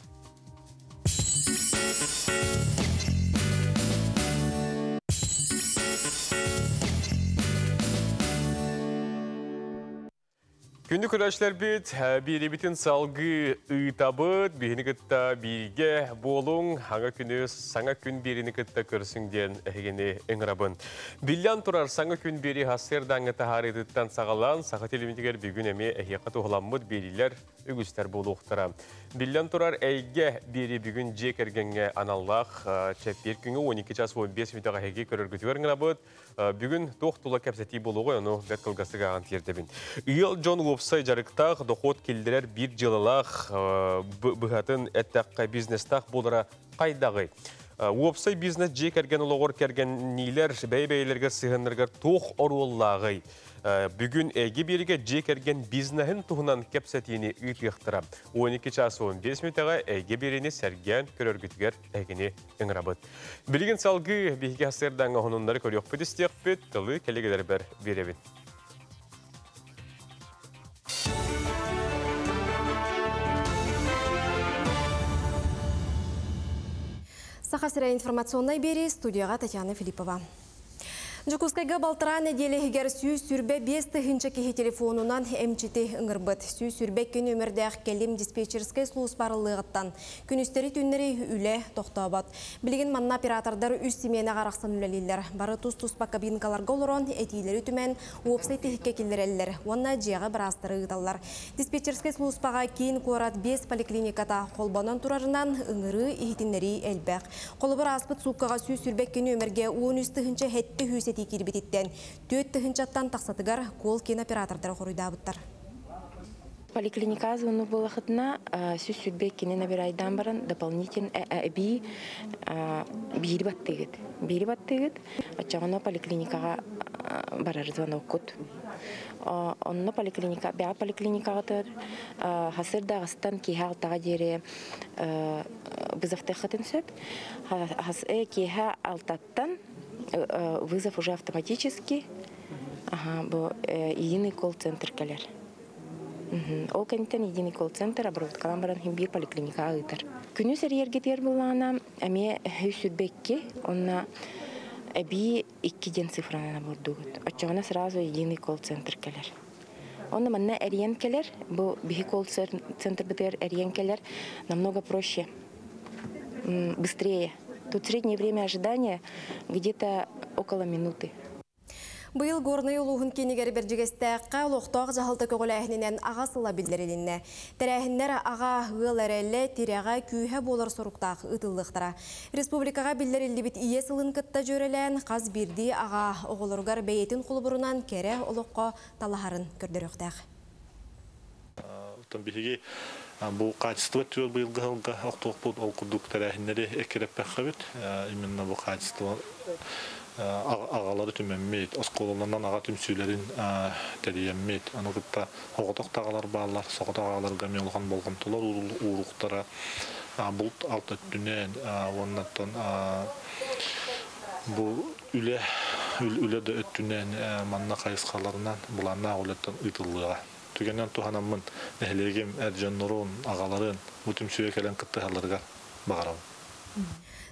Күндү көрәшләр бит, бири битин салгы ыйтабыт, бихини кытта бирге болуң, аңа күнү саңа күн бирини кытта көрсүң диэн эһигини ыңырабын. Биллян турар саңа күн бири хасыр даңы тахарытыттан сагалан, саха телемитигер бүгүн эми эхиякка тухламмыт бирилер үгүстер болуқтара. Биллян турар эйге бири бүгүн же кергенге аналлах чеппир күнгө 12 час 15 минутага эһиги көрөргүтүгөр ыңырабыт. Бүгүн туох тула кэпсэти болугу, ону бэт кылгасыга тиердебин. Ыйыл Джон Лупсай жарыктах доход келдерер бир жылылах быхатын әттәққа бизнестах болара қайдағы. Уопсай бизнес же керген олоғор керген нилер бәй-бәйлерге сыһыннаргар туох оруоллаагый. Бүгүн эги бирге же керген бизнехин туһунан кепсетини ыйтыктыра. 12 час 15 минутага эги бирини сәрген көрөргүтүгер эгини ыңырабыт. Билигин салгы биһиге хасырданга хонуннары көрөкпүт истиэкпит, тылы келегелер бер беребин. Саха сирэ информационной бери студияға Татьяна Филиппова. Жукускайга балтыра неделе сүй сүрбе 5 тыһынча киһи телефонунан МЧТ ыңырбыт. Сүй сүрбе күн өмірдәк келим диспетчерскай службарылыгыттан. Күнүстери түннери үле тоқтабат. Билигин манна оператордар үс семена қарақсан үлелилер. Бары тус-туспа кабинкаларга олорон этилери түмен уопсай тихикке келлереллер. Онна жеға бірастыры ыдаллар. Диспетчерскай службаға кейін куарат 5 поликлиниката холбанан турарынан ыңыры ихитиннери элбәк. Қолыбыр аспыт суккаға сүй сүрбе күн өмірге 13 тыһынча хетті хүсет кирбититтен төт тыһынчаттан тақсатыгар кол кен оператордар хоруйдаабыттар. Поликлиника звону было хытна, сүз сүрбек кенен набирайдан баран дополнительно би бири баттыгыт. Бири баттыгыт, ачагына поликлиникага барар звонок кут. Онно поликлиника, бя поликлиникага тыр, хасыр дагыстан киһә алтага дире вызов хытын сөп. Хас киһә алтаттан вызов уже автоматически. Ага, бу единый колл-центр келер. Ол кенттен единый колл-центр обработкалан баран хим бир поликлиника ыйтар. Күнү серьерге тер булана, эме хүсүрбекке, онна эби икки ден цифрана бурдугут. Очоғына сразу единый колл-центр келер. Онна манна эриен келер, бу бихи колл-центр битер эриен келер намного проще, быстрее. Тут среднее время ожидания где-то около минуты. Быйыл горный улуғын кенегері бержігестәққа олықтақ жағалты көғіләхінінен аға сыла білдірілінне. Тәрәхіннер аға ғыл әрәлі тереға күйі болар сұрықтақ ұтылықтыра. Республикаға білдірілді бит ие сылын кытта жөрелән қаз бірді аға оғылырғар бәйетін құлбұрынан кәрі олыққа талахарын көрдіріқтақ. Оттон биһиги бу качество түөр быйылгы сылга охтуохпут ол курдук тэрээһиннэри эккирэппэххэбит. Именно бу качество аҕалары түмэммит, оскуолаларынан аҕа түмсүүлэрин тэрийэммит, аны кытта соҕотох да аҕалар бааллар, соҕотох аҕаларга эмиэ улахан болҕомтолор ууруктара булт алт өттүнэн уоннаттан бу үлэ үлэ да өттүнэн манна хайысхаларынан былааннаах үлэттэн ыытыллыаҕа. Түгэнинэн туһанаммын нэһилиэгим эр дьоннорун, аҕаларын бу түмсүүгэ кэлэн кыттыһалларыгар баҕарабын.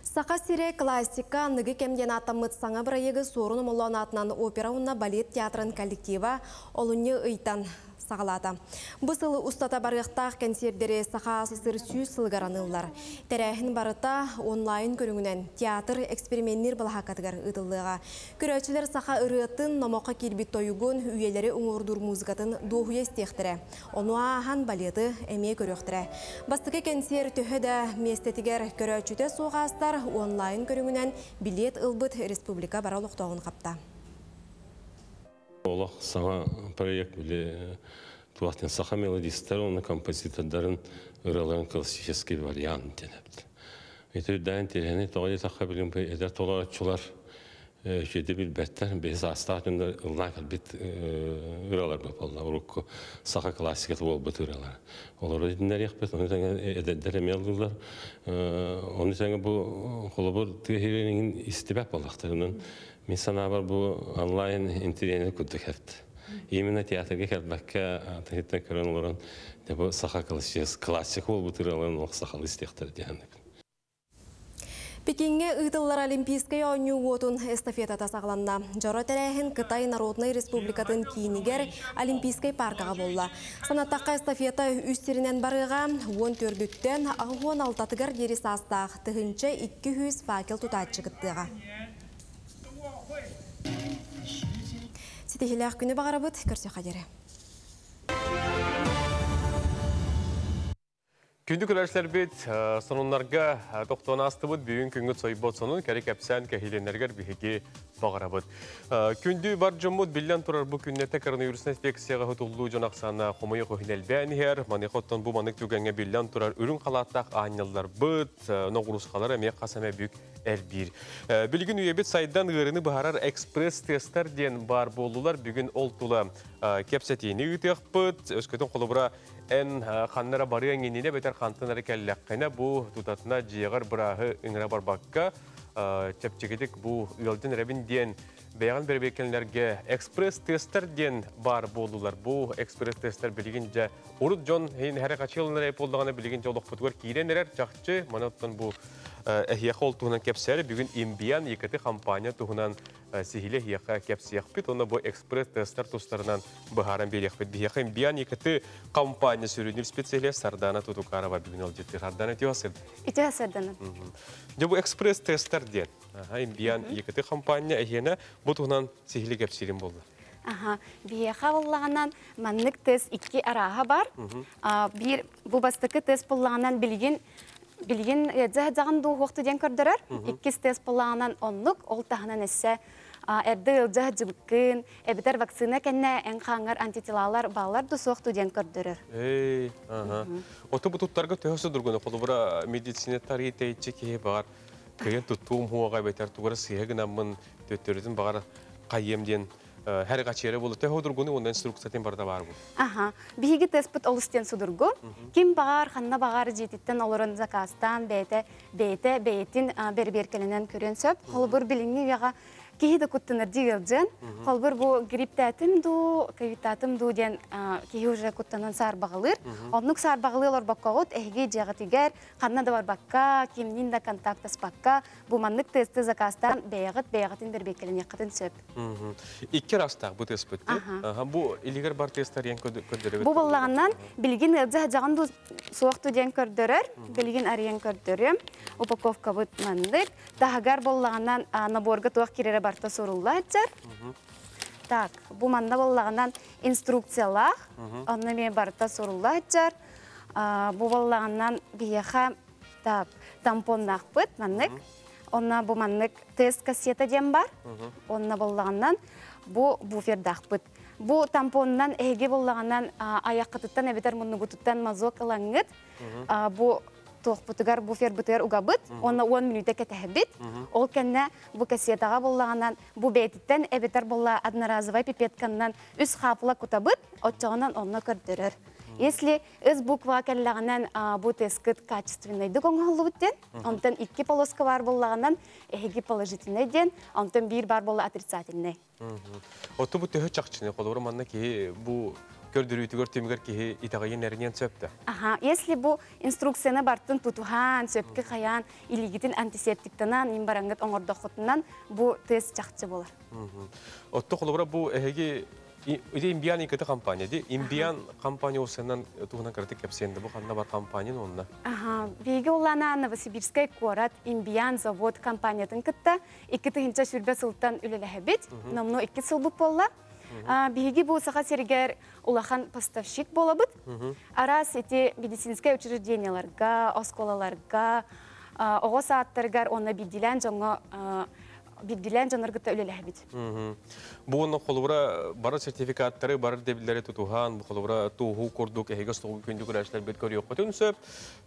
Саха сирэ классика аныгы кэм диэн ааттаммыт саҥа бырайыагы Суорун Омоллоон аатынан опера уонна балет театрын коллектива олунньу ыйтан саҕалаата. Бу сыл устата барыахтаах кэнсиэрдэри Саха АССР 100 сылыгар аныыллар. Тэрээһин барыта онлайн көрүҥүнэн театр эксперименниир балаһааккатыгар ыытыллыаҕа. Көрөөччүлэр саха ырыатын, номоххо киирбит тойугун, үйэлэри уҥуордуур музыкатын дуоһуйа истиэхтэрэ. Ону ааһан балеты эмиэ көрүөхтэрэ. Бастакы кэнсиэр төһө да миэстэтигэр көрөөччүтэ суох аастар, онлайн көрүҥүнэн билиэт ылбыт республика бары олохтооҕун хапта. Олох саҥа проект били туохтан саха мелодистары уонна композитордарын ырыаларын классический вариант диэн эбит. Ити үрдээн тирэһини тоҕо диэтэххэ билигин эдэр толорооччулар үчүгэйдик билбэттэр. Биһи саастаах дьоннор ыллаан кэлбит ырыалар буолла. Урукку саха классиката буолбут ырыалар. Олору иһитиннэриэхпит. Ону тэҥэ эдэрдэр эмиэ ыллыыллар. Ону тэҥэ бу холобур тыа иһин истибэт буоллахтар. Онон мин санаабар бу онлайн интэриэһинэй курдук эбит. Именно театрга кэлбэккэ тыһыттан көрөн олорон бу саха классика буолбут ырыаларын олох сахалыы истиэхтэрэ диэн. Пекиҥҥэ ыытыллар Олимпийскай оонньуу уотун эстафетата саҕаланна. Дьоро тэрээһин Кытай Народнай Республикатын киинигэр Олимпийскай паркаҕа буолла. Санаттахха эстафета үс сиринэн барыаҕа, 14-түттэн 86-тыгар диэри саастаах 1200 факел тутааччы кыттыаҕа. Ситиһилээх күнү баҕарабыт, көрсүөххэ диэри. Күндү көрөөччүлэрбит, сонуннарга тохтоон аастыбыт. Бүгүн күҥҥүт сойбот сонун кэри кэпсээн кэһиилэнэригэр биһиги баҕарабыт. Күндү бар дьоммут биллэн турар бу күннэтэ коронавируснай инфекцияҕа сутуллуу дьон ахсаана хомойуох иһин элбээн иһэр. Маныаха оттон бу маннык түгэҥҥэ биллэн турар үрүҥ халааттаах аанньалларбыт, ноҕуруускалар эмиэ хас эмэ бүк элбиир. Билигин үйэбит сайдан ыарыыны быһаарар экспресс-тестар диэн баар буоллулар. Бүгүн ол тула кэпсэтиини ыытыахпыт. Өскөтүн холобура эн ханна эрэ барыаҥ иннинэ эбэтэр хантан эрэ кэллэххинэ бу тутатына дьиэҕэр бырааһы ыҥыра барбакка чэпчэкитик бу ыалдьан эрэбин диэн бэйэҕин бэрэбиэркэлэнэргэ экспресс-тестар диэн баар буоллулар. Бу экспресс-тестар билигин дьэ урут дьон иһин хачыыланар буоллаҕына билигин дьэ олохпутугар киирэн эрэр чахчы. Маны оттон бу эһиэхэ ол туһунан кэпсээри бүгүн Имбиан ЕКТ компания туһунан сиһилэ эһиэхэ кэпсиэхпит уонна бу экспресс-тестар тустарынан быһааран биэриэхпит. Биһиэхэ Имбиан ЕКТ компания сүрүннүүр специалист Сардана Тутукарова бүгүн ылдьыттыыр. Сардана үтүө сырдана. Үтүө сырдана. Дьэ бу экспресс-тестар диэн. Имбиан ЕКТ компания эһиэнэ бу туһунан сиһили кэпсиирин буолла. Аха, биһиэхэ буоллаҕынан маннык тест икки арааһа бар. Биир бу бастакы тест буоллаҕынан билигин билигин дьаһаҕын дууһуохту диэн көрдөрөр. Иккис тест буоллаҕынан оннук, ол таһынан эссе эрдэ ыалдьа сылдьыбыккын, эбэтэр вакцина кэннэ эн хааҥҥар антителалар бааллар да суохту диэн көрдөрөр. Эй, ага. Оту бу туттарга төһө судургуну холобура медицина тарыы тэйиччи киһи баҕар кыайан туттуум хуоҕа эбэтэр тугара сыыһа гынаммын төттөрүтүн баҕар хайыам диэн һэр качыара буолу төһө судургуну уонна инструкциятын барыта баар бу. Аха. Биһиги тестпыт олус диэн судургу. Ким баҕар, ханна баҕар дьиэтиттэн олорон заказтаан бэйэтэ бэйэтэ бэйэтин бэрэбиэркэлэнэн көрүөн сөп. Холобур билиҥҥи үйэҕэ киһи да куттанар дии ыалдьыан. Холобур бу грипптаатым дуу, ковидтаатым дуу диэн киһи уже куттанан саарбаҕалыыр. Оннук саарбаҕалыы олорбоккоҕут эһиги дьиэҕитигэр ханна да барбакка, кимниин да контактаспакка бу маннык тесты заказтаан бэйэҕит бэйэҕитин бэрэбиэркэлэниэххитин сөп. Икки арастаах бу теспит. Бу илигэр бар тестар диэн көрдөрөбүт. Бу буллаҕынан билигин ыалдьа садьаҕын дуу суохту диэн көрдөрөр. Билигин арыйан көрдөрүөм. Упаковкабыт маннык. Таһыгар боллаҕынан наборга туох кирэрэ барта сурулла сылдьар. Так, бу манна боллаҕынан инструкциялаах. Онно эмиэ барыта сурулла сылдьар. Бу боллаҕынан биһиэхэ так, тампоннаахпыт маннык. Онно бу маннык тест кассета диэн бар. Онно боллаҕынан бу буфердаахпыт. Бу тампонунан эһиги буллаҕынан айаххытыттан эбэтэр муннугутуттан мазок ылаҥҥыт бу туохпутугар буфербытыгар угабыт уонна 10 мүнүүтэ кэтэһэбит. Ол кэннэ бу кассетаҕа буллаҕынан бу бэйэтиттэн эбэтэр булла одноразовай пипетканнан үс хаапыла кутабыт, оччоҕунан онно көрдөрөр. Если С буква кэллэҕинэн бу тесткыт качественнайдык оҥоһуллубут диэн, онтон икки полоска баар буоллаҕынан эһиги положительнай диэн, онтон биир баар буолла отрицательнай. Отту бу төһө чахчыны, холобура манна киһи бу көрдөрүүтүгэр түмүгэр киһи итэҕэйин эриниэн сөп да? Аха, если бу инструкцияны бартын тутуһаан, сөпкө хайаан, илиигитин антисептиктанан, им бараҥҥыт оҥордоххутунан бу тест чахчы болар. Отту холобура бу эһиги Ити Имбиан икити компания ди. Имбиан компания осеннан туһунан кыратык кэпсиэн да бу ханна бар компания онна? Аха, биһиги улаана Новосибирскай куорат Имбиан завод компаниятын кытта 2020 сылтан үлэлэһэбит. Номнуо икки сылбыт буолла. Биһиги бу Саха сиригэр улахан поставщик буолабыт. Араас ити медицинскэй учрежденияларга, оскуолаларга, оҕо саадтарыгар уонна биирдиилээн дьоҥҥо биирдиилээн дьоннор кытта үлэлэһэбит. Бу уонна холобура бары сертификаттары, бары ирдэбиллэри тутуһан, бу холобура туоһу курдук эһиги остуолга күндү көрөөччүлэрбит көрүөххүтүн сөп.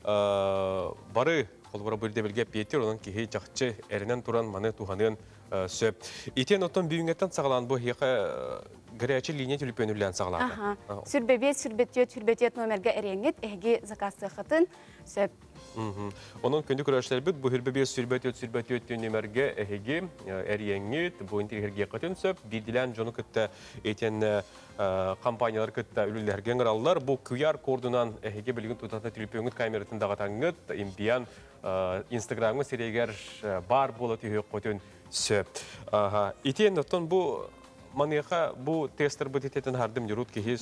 Бары холобура бу ирдэбилгэ эппиэттиир, онон киһи чахчы эрэнэн туран маны туһаныан сөп. Итиэн оттон бүгүҥҥэттэн саҕалаан бу эһиэхэ горячий линия түлүпүөн үлэлээн саҕалаата. Сүрбэбиэс, сүрбэтиэт, сүрбэтиэт номерга эриэҥҥит, эһиги заказтыаххытын сөп. Онон күндү көрөөччүлэрбит, бу 25 24 24 нүмергэ эһиги эриэҥҥит, бу интириэһиргиэххитин сөп. Биирдилээн дьону кытта итиэннэ компаниялар кытта үлэлэһэргэ ыҥыраллар. Бу QR кодунан эһиги билигин тутатына түлүпүөҥҥүт камератын даҕатаҥҥыт, имбиян Инстаграмҥа сирэйигэр баар буола түһүөххүтүн сөп. Итиэннэ оттон бу маныаха бу тестербыт итетин хардым дьурут киһи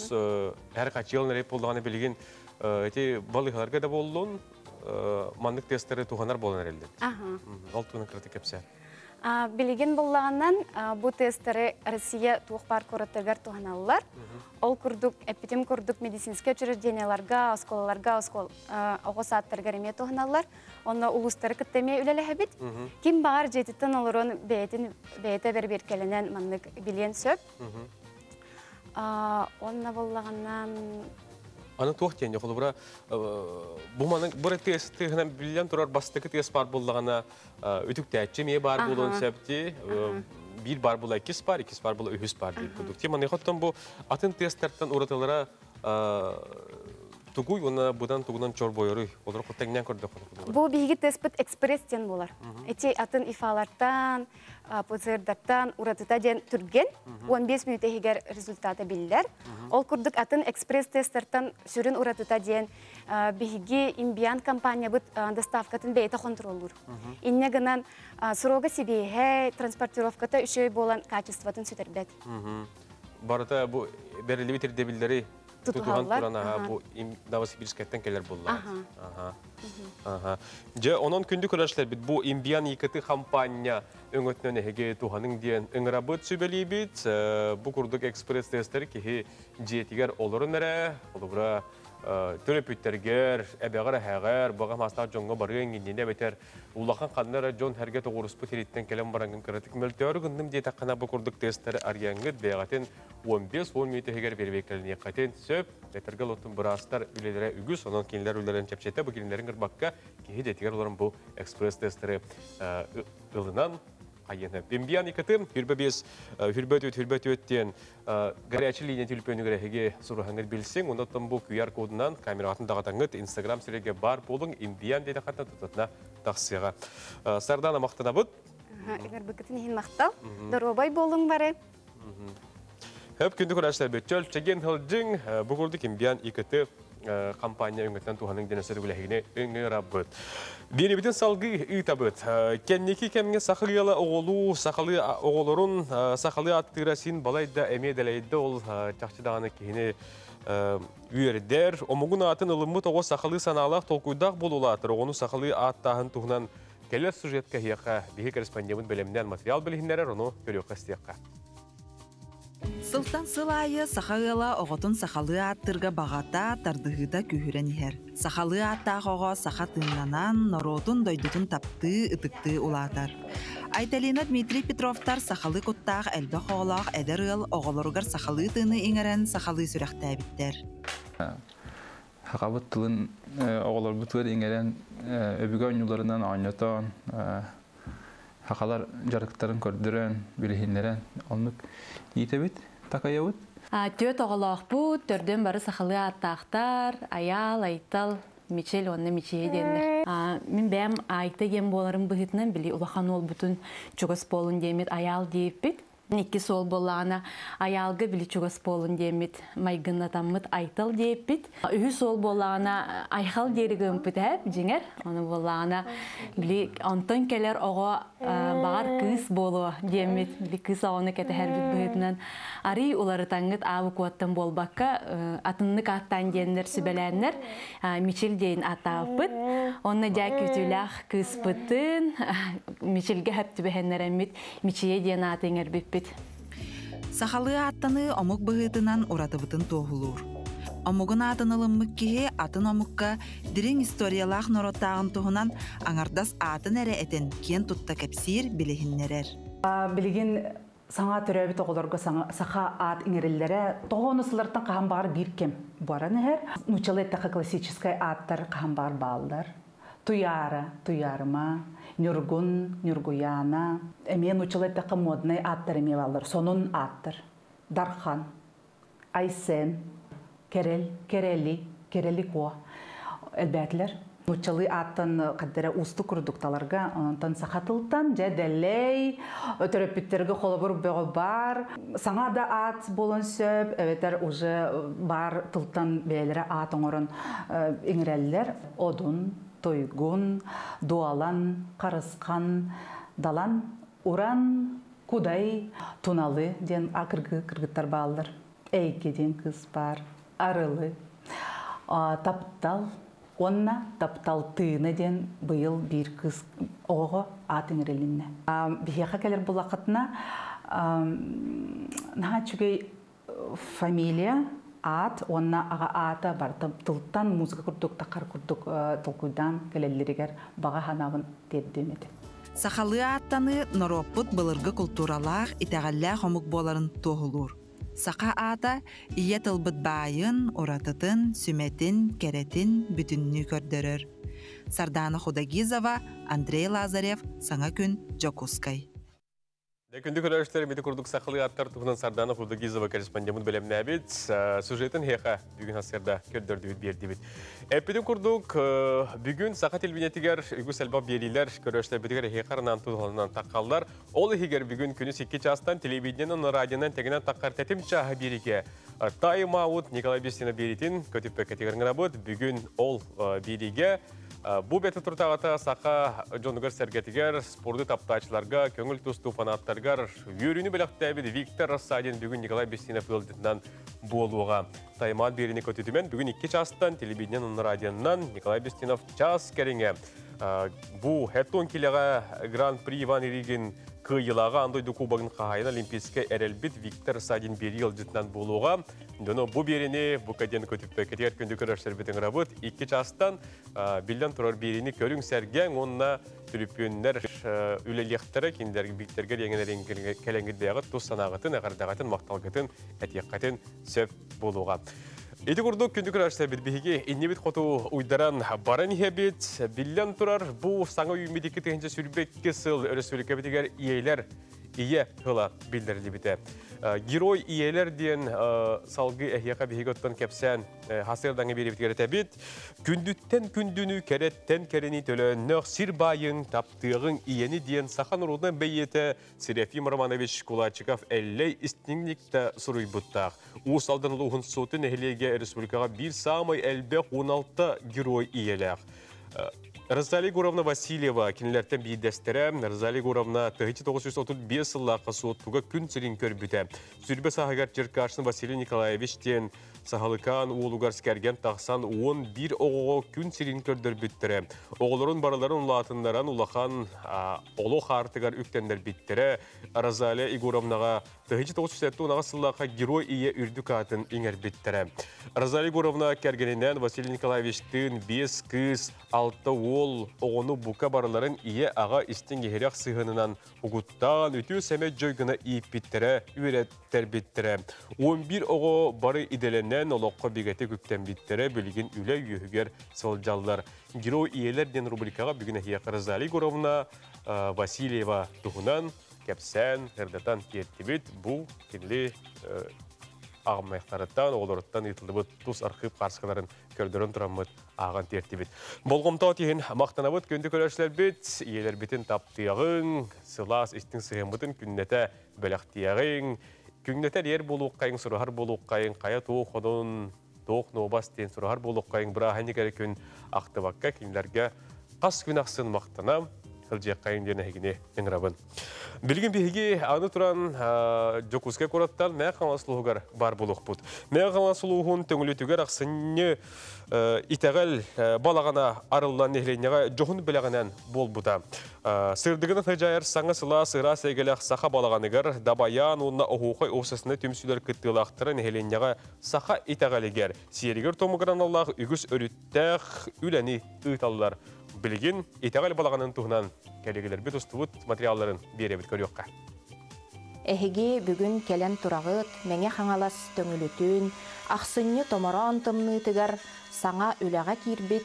эр хачыал нэрэй буоллаҕына билигин ити балыыһаларга да буоллун маннык тестеры туһанар буолан эрэллэр. Ол туһунан кыратык кэпсээ. Билигин буллаҕынан бу тестеры Россия туох баар куораттарыгар туһаналлар. Ол курдук, эппитим курдук медицинскэй учрежденияларга, оскуолаларга, оҕо саадтарыгар эмиэ туһаналлар. Онно улуустары кытта эмиэ үлэлэһэбит. Ким баҕар дьиэтиттэн олорон бэйэтин бэйэтэ бэрэбиэркэлэнэн маннык билиэн сөп. Онно буоллаҕынан Аны туох диэн холобура бу маны бу тыас тыаһынан биллэн турар бастакы тыас баар буоллаҕына үтүктээччи эмиэ баар буолуон сөп дии биир баар буола иккис баар иккис баар буола үһүс баар диир курдук ти маныаха оттон бу атын тыастартан уратылара тугуй уонна быдан тугунан чорбойоруй олор тэҥнээн көрдөххө Бу биһиги теспит экспресс диэн буолар. Эти атын ифалартан, ПЦРдартан уратыта диэн түргэн, 15 мүнүүтэ иһигэр результата биллэр. Ол курдук атын экспресс-тесттартан сүрүн уратыта диэн биһиги Имбиан компаниябыт доставкатын бэйэтэ хонтуруоллуур. Инньэ гынан срога сибиэһэй, транспортировката үчүгэй буолан качествотын сүтэрбэт. Барыта бу бэриллибит ирдэбиллэри тутуһан туран аха бу Новосибирскайтан кэлэр буолла. Аха. Дьэ, онон күндү көрөөччүлэрбит бу Имбиан ИКТ хампаанньа өҥөтүнэн эһиги туһаныҥ диэн ыҥырабыт, сүбэлиибит. Бу курдук экспресс-тестэр киһи дьиэтигэр олорон эрэ, холобура, төрөппүттэргэр, эбэҕэр-эһэҕэр, баҕа маастаах дьоҥҥо барыаҥ иннинэ эбэтэр улахан ханна эрэ дьон сэргэ тоҕуоруспут ириттэн кэлэн бараҥҥын кыратык мөлтөөрү гынным диэтэххинэ бу курдук тестэри арыйаҥҥыт бэйэҕитин 15-10 мүнүүтэ иһигэр бэрэбиэркэлэниэххитин сөп. Этэргэ олоттун быраастар үлэлэрэ үгүс, онон кинилэр үлэлэрин чэпчэтэ бу кинилэрин кырбакка киһи дьиэтигэр олорон бу экспресс-тестэри ылынан хайыаны. Имбиян икытым, хүрбэ бес, хүрбэ түөт, хүрбэ түөт диэн горячий линия түлпөнүгэр эһиги суруһаҥҥыт билсиҥ, онон бу QR кодунан камератын даҕатаҥҥыт Инстаграм сиргэ бар буолуҥ, Имбиян диэтэххитинэ тутатына тахсыаҕа. Сардаана махтанабыт. Ыҥырбыккытын иһин махтал. Доруобай буолуҥ бары. Хөп күндү көрөөччүлэрбит чөл чэгиэн сылдьыҥ. Бу курдук Имбиян ИКТ компания өҥөтүнэн туһаныҥ диэн өссө төгүл ыҥырабыт. Биэрибитин салгыы ыытабыт. Кэнники кэмҥэ саха ыала оҕолуу, сахалыы оҕолорун сахалыы аттыыра син балайда эмиэ дэлэйдэ ол чахчы даҕаны киһини үөрдэр. Омугун аатын ылыммыт оҕо сахалыы санаалаах толкуйдаах буолуулаатар. Оҕону сахалыы ааттааһын туһунан кэлэр сюжетка эһиэхэ биһи корреспондеммыт бэлэмнээн материал билиһиннэрэр, ону көрүөххэ-истиэххэ. Сылтан сыл аайы саха ыала оҕотун сахалыы ааттыырга баҕата, тардыһыыта күүһүрэн иһэр. Сахалыы ааттаах оҕо саха тыыннанан, норуотун дойдутун таптыы, ытыктыы улаатар. Айталина Дмитрий Петровтар сахалыы куттаах элбэх оҕолоох эдэр ыал оҕолоругар сахалыы тыыны иҥэрэн сахалыы сүрэхтээбиттэр. Сахабыт тылын оҕолорбутугар иҥэрэн өбүгэ оонньууларынан оонньотон сахалар дьарыктарын көрдөрөн, билиһиннэрэн оннук иитэбит, такайабыт. Түөрт оҕолоохпут, төрдүөн бары сахалыы ааттаахтар, Айаал, Айтал, Мичил уонна Мичийэ диэннэр. Мин бэйэм Айта диэн буоларым быһыытынан били улахан уолбутун чугас буолун диэммит Айаал диэбиппит. Икки суол буоллаҕына Айаалга били чугас буолун диэммит майгыннатаммыт Айтал диэппит. Үһүс суол буоллаҕына Айхал диэри гымпыт эп дьиҥэр. Ону буоллаҕына били онтон кэлэр оҕо баҕар кыыс буолуо диэммит били кыыс оҕону кэтэһэрбит быһыытынан арый уларытаҥҥыт аабы куоттан буолбакка атыннык ааттаан диэннэр сүбэлээннэр Мичил диэн ааттаабыппыт. Онно дьэ күүтүүлээх кыыспытын Мичилгэ хөп түбэһэннэрэммит Мичийэ диэн ааты иҥэрбиппит. Сахалыы ааттаныы омук быһыытынан уратыбытын туоһулуур. Омугун аатын ылыммыт киһи атын омукка дириҥ историялаах норуоттааҕын туһунан аҥардас аатын эрэ этэн киэн тутта кэпсиир, билиһиннэрэр. Билигин саҥа төрөөбүт оҕолорго саха аат иҥэриллэрэ тоҕо ону сыллартан хаһан баҕар биир кэм баран иһэр. Нууччалыы эттэххэ классическай ааттар хаһан баҕар бааллар. Туйаара, Туйаарыма, Ньургун, Ньургуйаана. Эмиэ нууччалыы эттэххэ моднай ааттар эмиэ бааллар. Сонун ааттар. Дархан, Айсен, Кэрэл, Кэрэли, Кэрэли Куо элбээтилэр. Нууччалыы ааттан хаддара уустук курдук таларга, онтон саха тылтан дьэ дэлэй, төрөппүттэргэ холобур бөҕө баар. Саҥа да аат буолан сөп, эбэтэр уже баар тылтан бэйэлэрэ аат оҥорон иҥэрэллэр. Одун, Туйгун, Дуолан, Харысхан, Далан, Уран, Кудай, Туналы диэн акыргы кыргыттар бааллар. Эйгэ диэн кыыс баар. Арылы, Таптал уонна Таптал тыына диэн быйыл биир кыыс оҕоҕо аат иҥэрилиннэ. Биһиэхэ кэлэр буллаххытына наһаа үчүгэй фамилия, аат уонна аҕа аата барыта тылтан музыка курдук тахар курдук толкуйдаан кэлэллэригэр баҕа санаабын тиэрдиэм этэ. Сахалыы ааттаныы норуоппут былыргы култууралаах, итэҕэллээх омук буоларын туоһулуур. Саха аата ийэ тылбыт баайын, уратытын, сүмэтин, кэрэтин бүтүннүү көрдөрөр. Сардаана Худогизова, Андрей Лазарев, Саҥа күн, Дьокуускай. Күндү көрөөччүлэр ити курдук сахалыы аттар туһунан Сардана Худогизова корреспондеммыт бэлэмнээбит сюжетын хеха бүгүн сарсыарда көрдөрдүбүт биэрдибит. Эппитин курдук бүгүн саха телевидениетигэр үгүс элбэх биэриилэр көрөөччүлэрбитигэр эһиэхэ анаан туһаланан таххаллар. Ол иһигэр бүгүн күнүс 2 чаастан телевидениенэн радионан тегинен таххар тэтим чааһы биэриигэ Тайм-аут Николай Бестина биэриитин көтүппэккэтигэр ыҥырабыт. Бүгүн ол биэриигэ бу бэти туртаҕата саха дьонугар сэргэтигэр, спорду таптааччыларга, көҥүл тустуу фанаттарыгар үөрүүнү бэлэхтээбит Виктор Рассадин бүгүн Николай Бестинов ыалдьытынан буолуоҕа. Таймаат биэриини көтүтүмэн бүгүн 2 чаастан телевидениенэн радионан Николай Бестинов час кэриҥэ бу хэттон килэҕэ Гран-при Иван Иригин кыайыылааҕа аан дойду кубогын хаһаайын олимпийскай эрэлбит Виктор Садин биэрии ыалдьытынан буолуоҕа. Дьоно бу биэриини бу каден көтүппэккэтигэр күндү көрөрсөрбүт ыҥырабыт. 2 чаастан биллэн турар биэриини көрүҥ сэргэҥ уонна түлүпүөннэр үлэлиэхтэрэ кинилэр Викторга диэҥэн кэлэҥҥирдээҕит тус санааҕытын, эҕэрдэҕитин, махталгытын этиэххитин сөп буолуоҕа. Ити курдук күндү көрөөччүлэрбит биһиги иннибит хоту уйдаран баран иһэбит. Биллэн турар, бу саҥа үүммүт 2022 сыл өрөспүүбүлүкэбитигэр ийэлэр ийэ тыла биллэриллибитэ. Герой ийэлэр диэн салгыы эһиэхэ биһиги оттон кэпсээн хасыардаҥы биэрибитигэр этэбит. Күндүттэн күндүнү, кэрэттэн кэрэни төлөөннөх сир баайын таптыаҕыҥ ийэни диэн саха норуотунан бэйиэтэ Серафим Романович Кулачиков Эллэй истиҥник суруйбуттаах. Уус Алдан улууһун Суоту нэһилиэгэ республикаҕа биир саамай элбэх 16 герой ийэлээх. Розалия Егоровна Васильева кинилэртэн биирдэстэрэ. Розалия Егоровна 1935 сыллаахха Суоттуга күн сирин көрбүтэ. Сүрбэ сааһыгар Черкашин Василий Николаевич диэн Сахалыкаан уолугар кэргэн тахсан 11 оҕоҕо күн сирин көрдөрбүттэрэ. Оҕолорун барыларын улаатыннаран улахан олох аартыгар үктэннэрбиттэрэ. Розалия Егоровнаҕа 1978 сыллаахха Герой ийэ үрдүк аатын иҥэрбиттэрэ. Розалия Егоровна кэргэнинээн Василий Николаевичтыын биэс кыыс, алта уол оҕону бука барыларын ийэ-аҕа истиҥ-иһирэх сыһыанынан угуттаан, үтүө сэмэй дьой гына ииппиттэрэ, үөрэттэрбиттэрэ. 11 оҕо бары идэлэнэн олоххо бигэтик үктэммиттэрэ, билигин үлэ үөһүгэр сылдьаллар. Герой ийэлэр диэн рубрикаҕа бүгүн эһиэхэ Розалия Егоровна Васильева туһунан кэпсээн, ырдатан тиэртибит. Бу кинили аҕамайахтарыттан, оҕолоруттан ыытыллыбыт тус архыып хаарыскаларын көрдөрөн тураммыт ааҕан тиэртибит. Болҕомтоҕут иһин махтанабыт күндү көрөөччүлэрбит, ийэлэрбитин таптыаҕыҥ, сылаас истиҥ сыһыаммытын күннэтэ бэлэхтиэҕиҥ, күҥнэтэ эрийэр буолуоххайыҥ, сураһар буолуоххайыҥ, хайа туох ходун, туох нуобас диэн сураһар буолуоххайыҥ, бырааһынньык эрэ күн ахтыбакка кинилэргэ хас күн ахсын махтана сылдьыаххайыҥ диэн эһигини ыҥырабын. Билигин биһиги аны туран Дьокуускай куораттан Мэҥэ Хаҥалас улууһугар баар буолуохпут. Мэҥэ Хаҥалас улууһун Төҥүлүтүгэр ахсынньы итэҕэл балаҕана арыллан нэһилиэнньэҕэ дьоһун бэлэҕинэн буолбута. Сырдыгынан сыдьаайар саҥа сылаас ыраас эйгэлээх саха балаҕаныгар Дабайаан уонна Оһуохай уопсастыбаннай түмсүүлэр кыттыылаахтара нэһилиэнньэҕэ саха итэҕэлигэр, сиэригэр-туомугар аналлаах үгүс өрүттээх үлэни ыыталлар. Билигин итэҕэл балаҕанын туһунан кэлигилэрбит устубут материалларын биэрэбит көрүөххэ. Эһиги бүгүн кэлэн тураҕыт Мэҥэ Хаҥалас Төҥүлүтүн ахсынньы томороон тымныытыгар саҥа үлэҕэ киирбит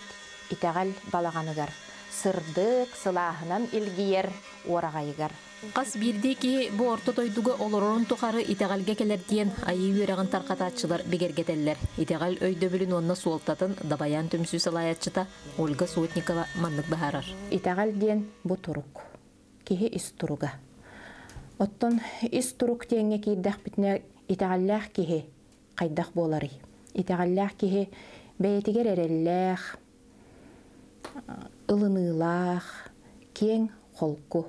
итэҕэл балаҕаныгар, сырдык, сылааһынан илгийэр уораҕайыгар. Хас биирдии киһи бу орто дойдуга олорорун тухары итэҕэлгэ кэлэр диэн Айыы үөрэҕин тарҕатааччылар бигэргэтэллэр. Итэҕэл өйдөбүлүн уонна суолтатын Дабайаан түмсүү салайааччыта Ольга Сотникова маннык быһаарар. Итэҕэл диэн бу турук. Киһи ис туруга. Оттон ис турук диэҥҥэ киирдэхпитинэ итэҕэллээх киһи хайдах буоларый? Итэҕэллээх киһи бэйэтигэр эрэллээх, ылыныылаах, киэҥ холку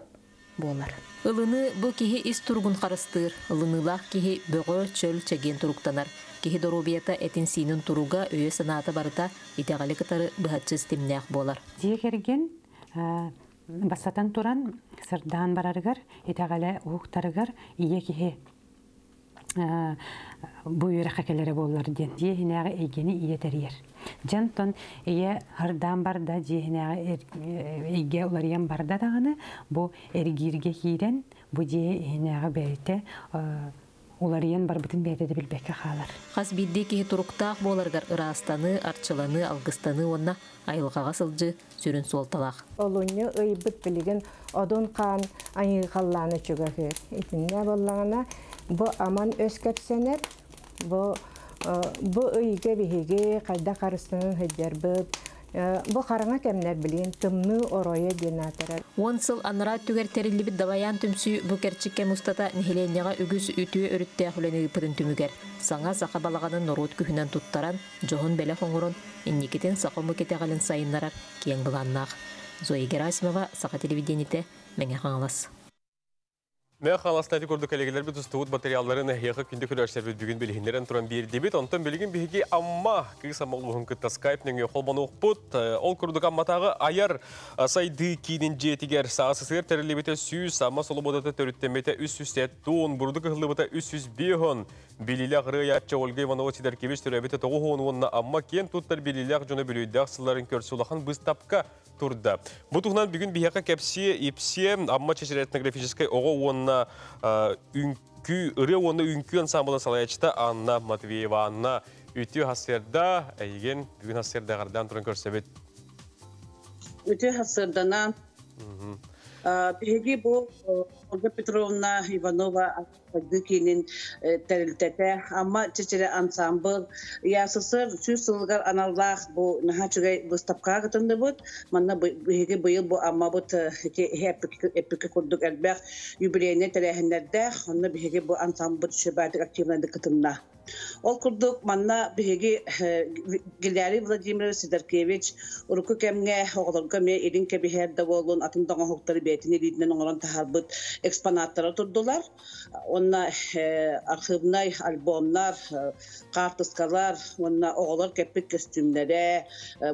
буолар. Ылыныы бу киһи ис туругун харыстыыр. Ылыныылаах киһи бөҕө, чөл, чэгиэн туруктанар. Киһи доруобуйата этин-сиинин туруга, өйө-санаата барыта итэҕэли кытары быһаччы ситимнээх буолар. Дьиэ кэргэн бастатан туран сырдаан барарыгар, итэҕэлэ уһуктарыгар ийэ киһи бу үөрэххэ кэлэрэ буоллар диэн дьиэ иһинээҕи эйгэни ийэ тэрийэр. Дьонтон ийэ хардаан барда, дьиэ иһинээҕи эйгэ уларыйан барда даҕаны бу эргииргэ киирэн бу дьиэ иһинээҕи бэйэтэ уларыйан барбытын бэйэтэ да билбэккэ хаалар. Хас биирдии киһи туруктаах буоларыгар ыраастаныы, арчыланыы, алгыстаныы уонна айылҕаҕа сылдьыы сүрүн суолталаах. Олунньу ыйбыт билигин Одун хаан айыы халлааны чугаһыыр. Итиннэ буоллаҕына бу аман өс кэпсэнэр, бу бу ыйга биһиги хайдах харыстанан сылдьарбыт, бу хараҥа кэмнэр билигин тымныы оройо диэн аатырар. Уон сыл анараа өттүгэр тэриллибит Дабайаан түмсүү бу кэрчик кэм устата нэһилиэнньэҕэ үгүс үтүө өрүттээх үлэни ыыппытын түмүгэр, саҥа саха балаҕанын норуот күһүнэн туттаран, дьоһун бэлэх оҥорон, инникитин саха омук итэҕэлин сайыннарар киэҥ былааннаах. Зоя Герасимова, Саха телевидениетэ, Мэҥэ Хаҥалас. Мэҥэ Хаҥаласта ити курдук кэлэгилэрбит устубут материалларын эһиэхэ күндү көрөөччүлэрбит бүгүн билиһиннэрэн туран биэрдибит. Онтон билигин биһиги Амма кыыс Амма улууһун кытта скайп нөҥүө холбонуохпут. Ол курдук Амматааҕы айар сайдыы киинин дьиэтигэр саас тэриллибитэ 100, Амма солобуодата төрүттэммитэ 370, бурдук ыһыллыбыта 305, Билиилээх ырыаяччы Ольга Иванова Сидоркевич төрөөбүтэ 90 уонна Амма киэн туттар билиилээх дьоно бүлүйдээх сылларын көрсө улахан быыстапка турда. Бу туһунан бүгүн биһиэхэ кэпсиэ, ипсиэ Амма чэчир этнографическай оҕо уонна үҥкүү, ырыа уонна үҥкүү ансамблын салайааччыта Анна Матвеева. Анна, үтүө сарсыарда, эйигин бүгүн сарсыарда эҕэрдээн туран көрсөбүт. Үтүө сарсыарданан. Биһиги бу Ольга Петровна Иванова Сайдыы киинин тэрилтэтэ Амма чэчирэ ансаамбыл ЯССР 100 сылыгар аналлаах бу наһаа үчүгэй быыстапкаҕа кытынныбыт. Манна биһиги быйыл бу Аммабыт ити эппиккэ курдук элбэх юбилейнай тэрээһиннэрдээх. Онно биһиги бу ансаамбылбыт үчүгэйдик активнайдык кытынна. Ол курдук манна биһиги Гилярий Владимирович Сидоркевич урукку кэмҥэ оҕолорго эмиэ илин кэбиһэр да буоллун, атын да оҥоһуктары бэйэтин илиитинэн оҥорон таһаарбыт экспонаттара турдулар. Уонна архивнай альбомнар, хаартыскалар уонна оҕолор кэппит көстүүмнэрэ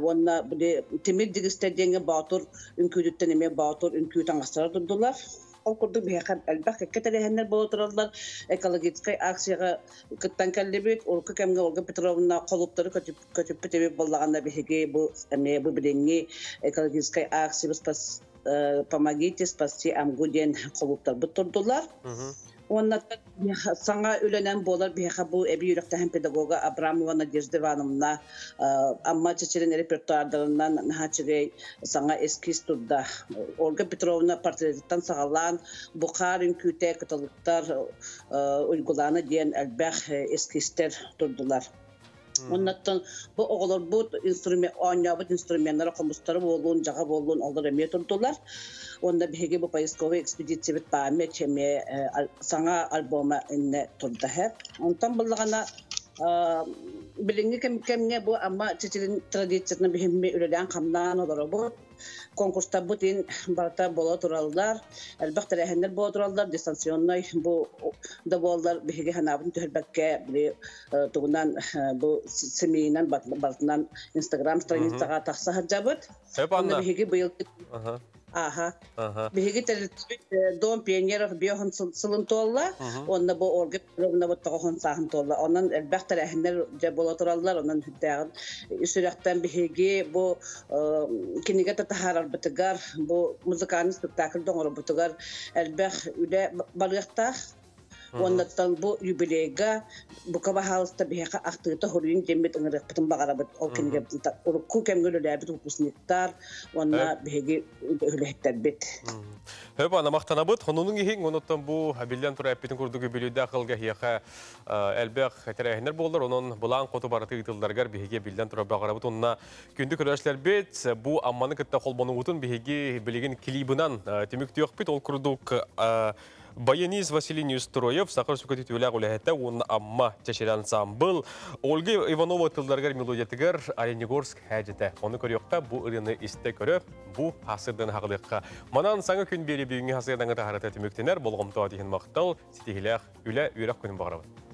уонна били тимир дигистэр диэҥҥэ боотур үҥкүүтүттэн эмиэ боотур үҥкүү таҥастара турдулар. Ол курдук биһиэхэ элбэх кэккэ тэрээһиннэр буола тураллар. Экологическай акцияҕа кыттан кэллибит. Урукку кэмҥэ Ольга Петровна холуптары көтүппүт эбит буоллаҕына биһиги бу эмиэ бу билиҥҥи экологическай акция «Помогите спасти Амгу» диэн холуптарбыт турдулар. Уонна саҥа үлэнэн буолар биһиэхэ бу эбии үөрэхтээһин педагога Абрамова Надежда Ивановна Амма чэчирин репертуардарынан наһаа үчүгэй саҥа эскиз турда. Ольга Петровна портретыттан саҕалаан Бухаар үҥкүүтэ, Кыталыктар Уйгулаана диэн элбэх эскизтэр турдулар. Оннуттан бу оҕолорбут инструмент оонньообут инструменнара хомустара буоллун, дьаҕа буоллун, олор эмиэ турдулар. Уонна биһиги бу поисковый экспедициябыт память эмиэ саҥа альбома иннэ турда. Онтон буллаҕына билиҥҥи кэмҥэ бу Амма чэчирин традициятын биһимми үлэлээн-хамнаан олоробут. Конкурстарбыт ин барыта буола тураллар, элбэх тэрээһиннэр буола тураллар, дистанционнай бу да буоллар биһиги санаабытын түһэрбэккэ били тугунан бу семейинэн барытынан Инстаграм страницаҕа тахса сылдьабыт. Онно биһиги быйыл Аха. Биһиги тэрилтэбит Дом пионеров биоһун сылын туолла. Онно бу Ольга Петровна тоҕоһун сааһын туолла. Онон элбэх тэрээһиннэр дьэ буола тураллар. Онон үрдээҕин сүрэхтэн биһиги бу кинигэ таһаарарбытыгар, бу музыкальный спектакль оҥорорбутугар элбэх үлэ барыахтаах. Уоннаттан бу юбилейга бука баһаалыста биһиэхэ ахтыыта хоруйун диэммит ыҥырыахпытын баҕарабыт. Ол кинигэ урукку кэмҥэ үлэлээбит выпускниктар уонна биһиги үлэһиттэрбит. Хөп анамахтанабыт. Хонунун иһин онуттан бу биллэн турар эппитин курдук үбүлүйдээх ылга эһиэхэ элбэх тэрээһиннэр буоллар, онон былаан хоту барыты ыытылларыгар биһиги биллэн турар баҕарабыт. Онна күндү көрөөччүлэрбит, бу Амманы кытта холбонугутун биһиги билигин клибынан түмүктүөхпүт. Ол курдук Баянист Василий Неустроев, Саха Сүкөтү түөлээх үлэһитэ уонна Амма чэчир ансамбыл Ольга Иванова тылларыгар мелодиятыгар Оленегорск һээдьэтэ. Ону көрүөххэ, бу ырыаны истэ көрө, бу хасырдан хаҕылыахха. Манан саҥа күн биэри бүгүҥҥү хасырдаҥы таһарата түмүктэнэр, болҕомтоҕо иһин махтал, ситиһилээх үлэ, үөрэх күнүн баҕарабын.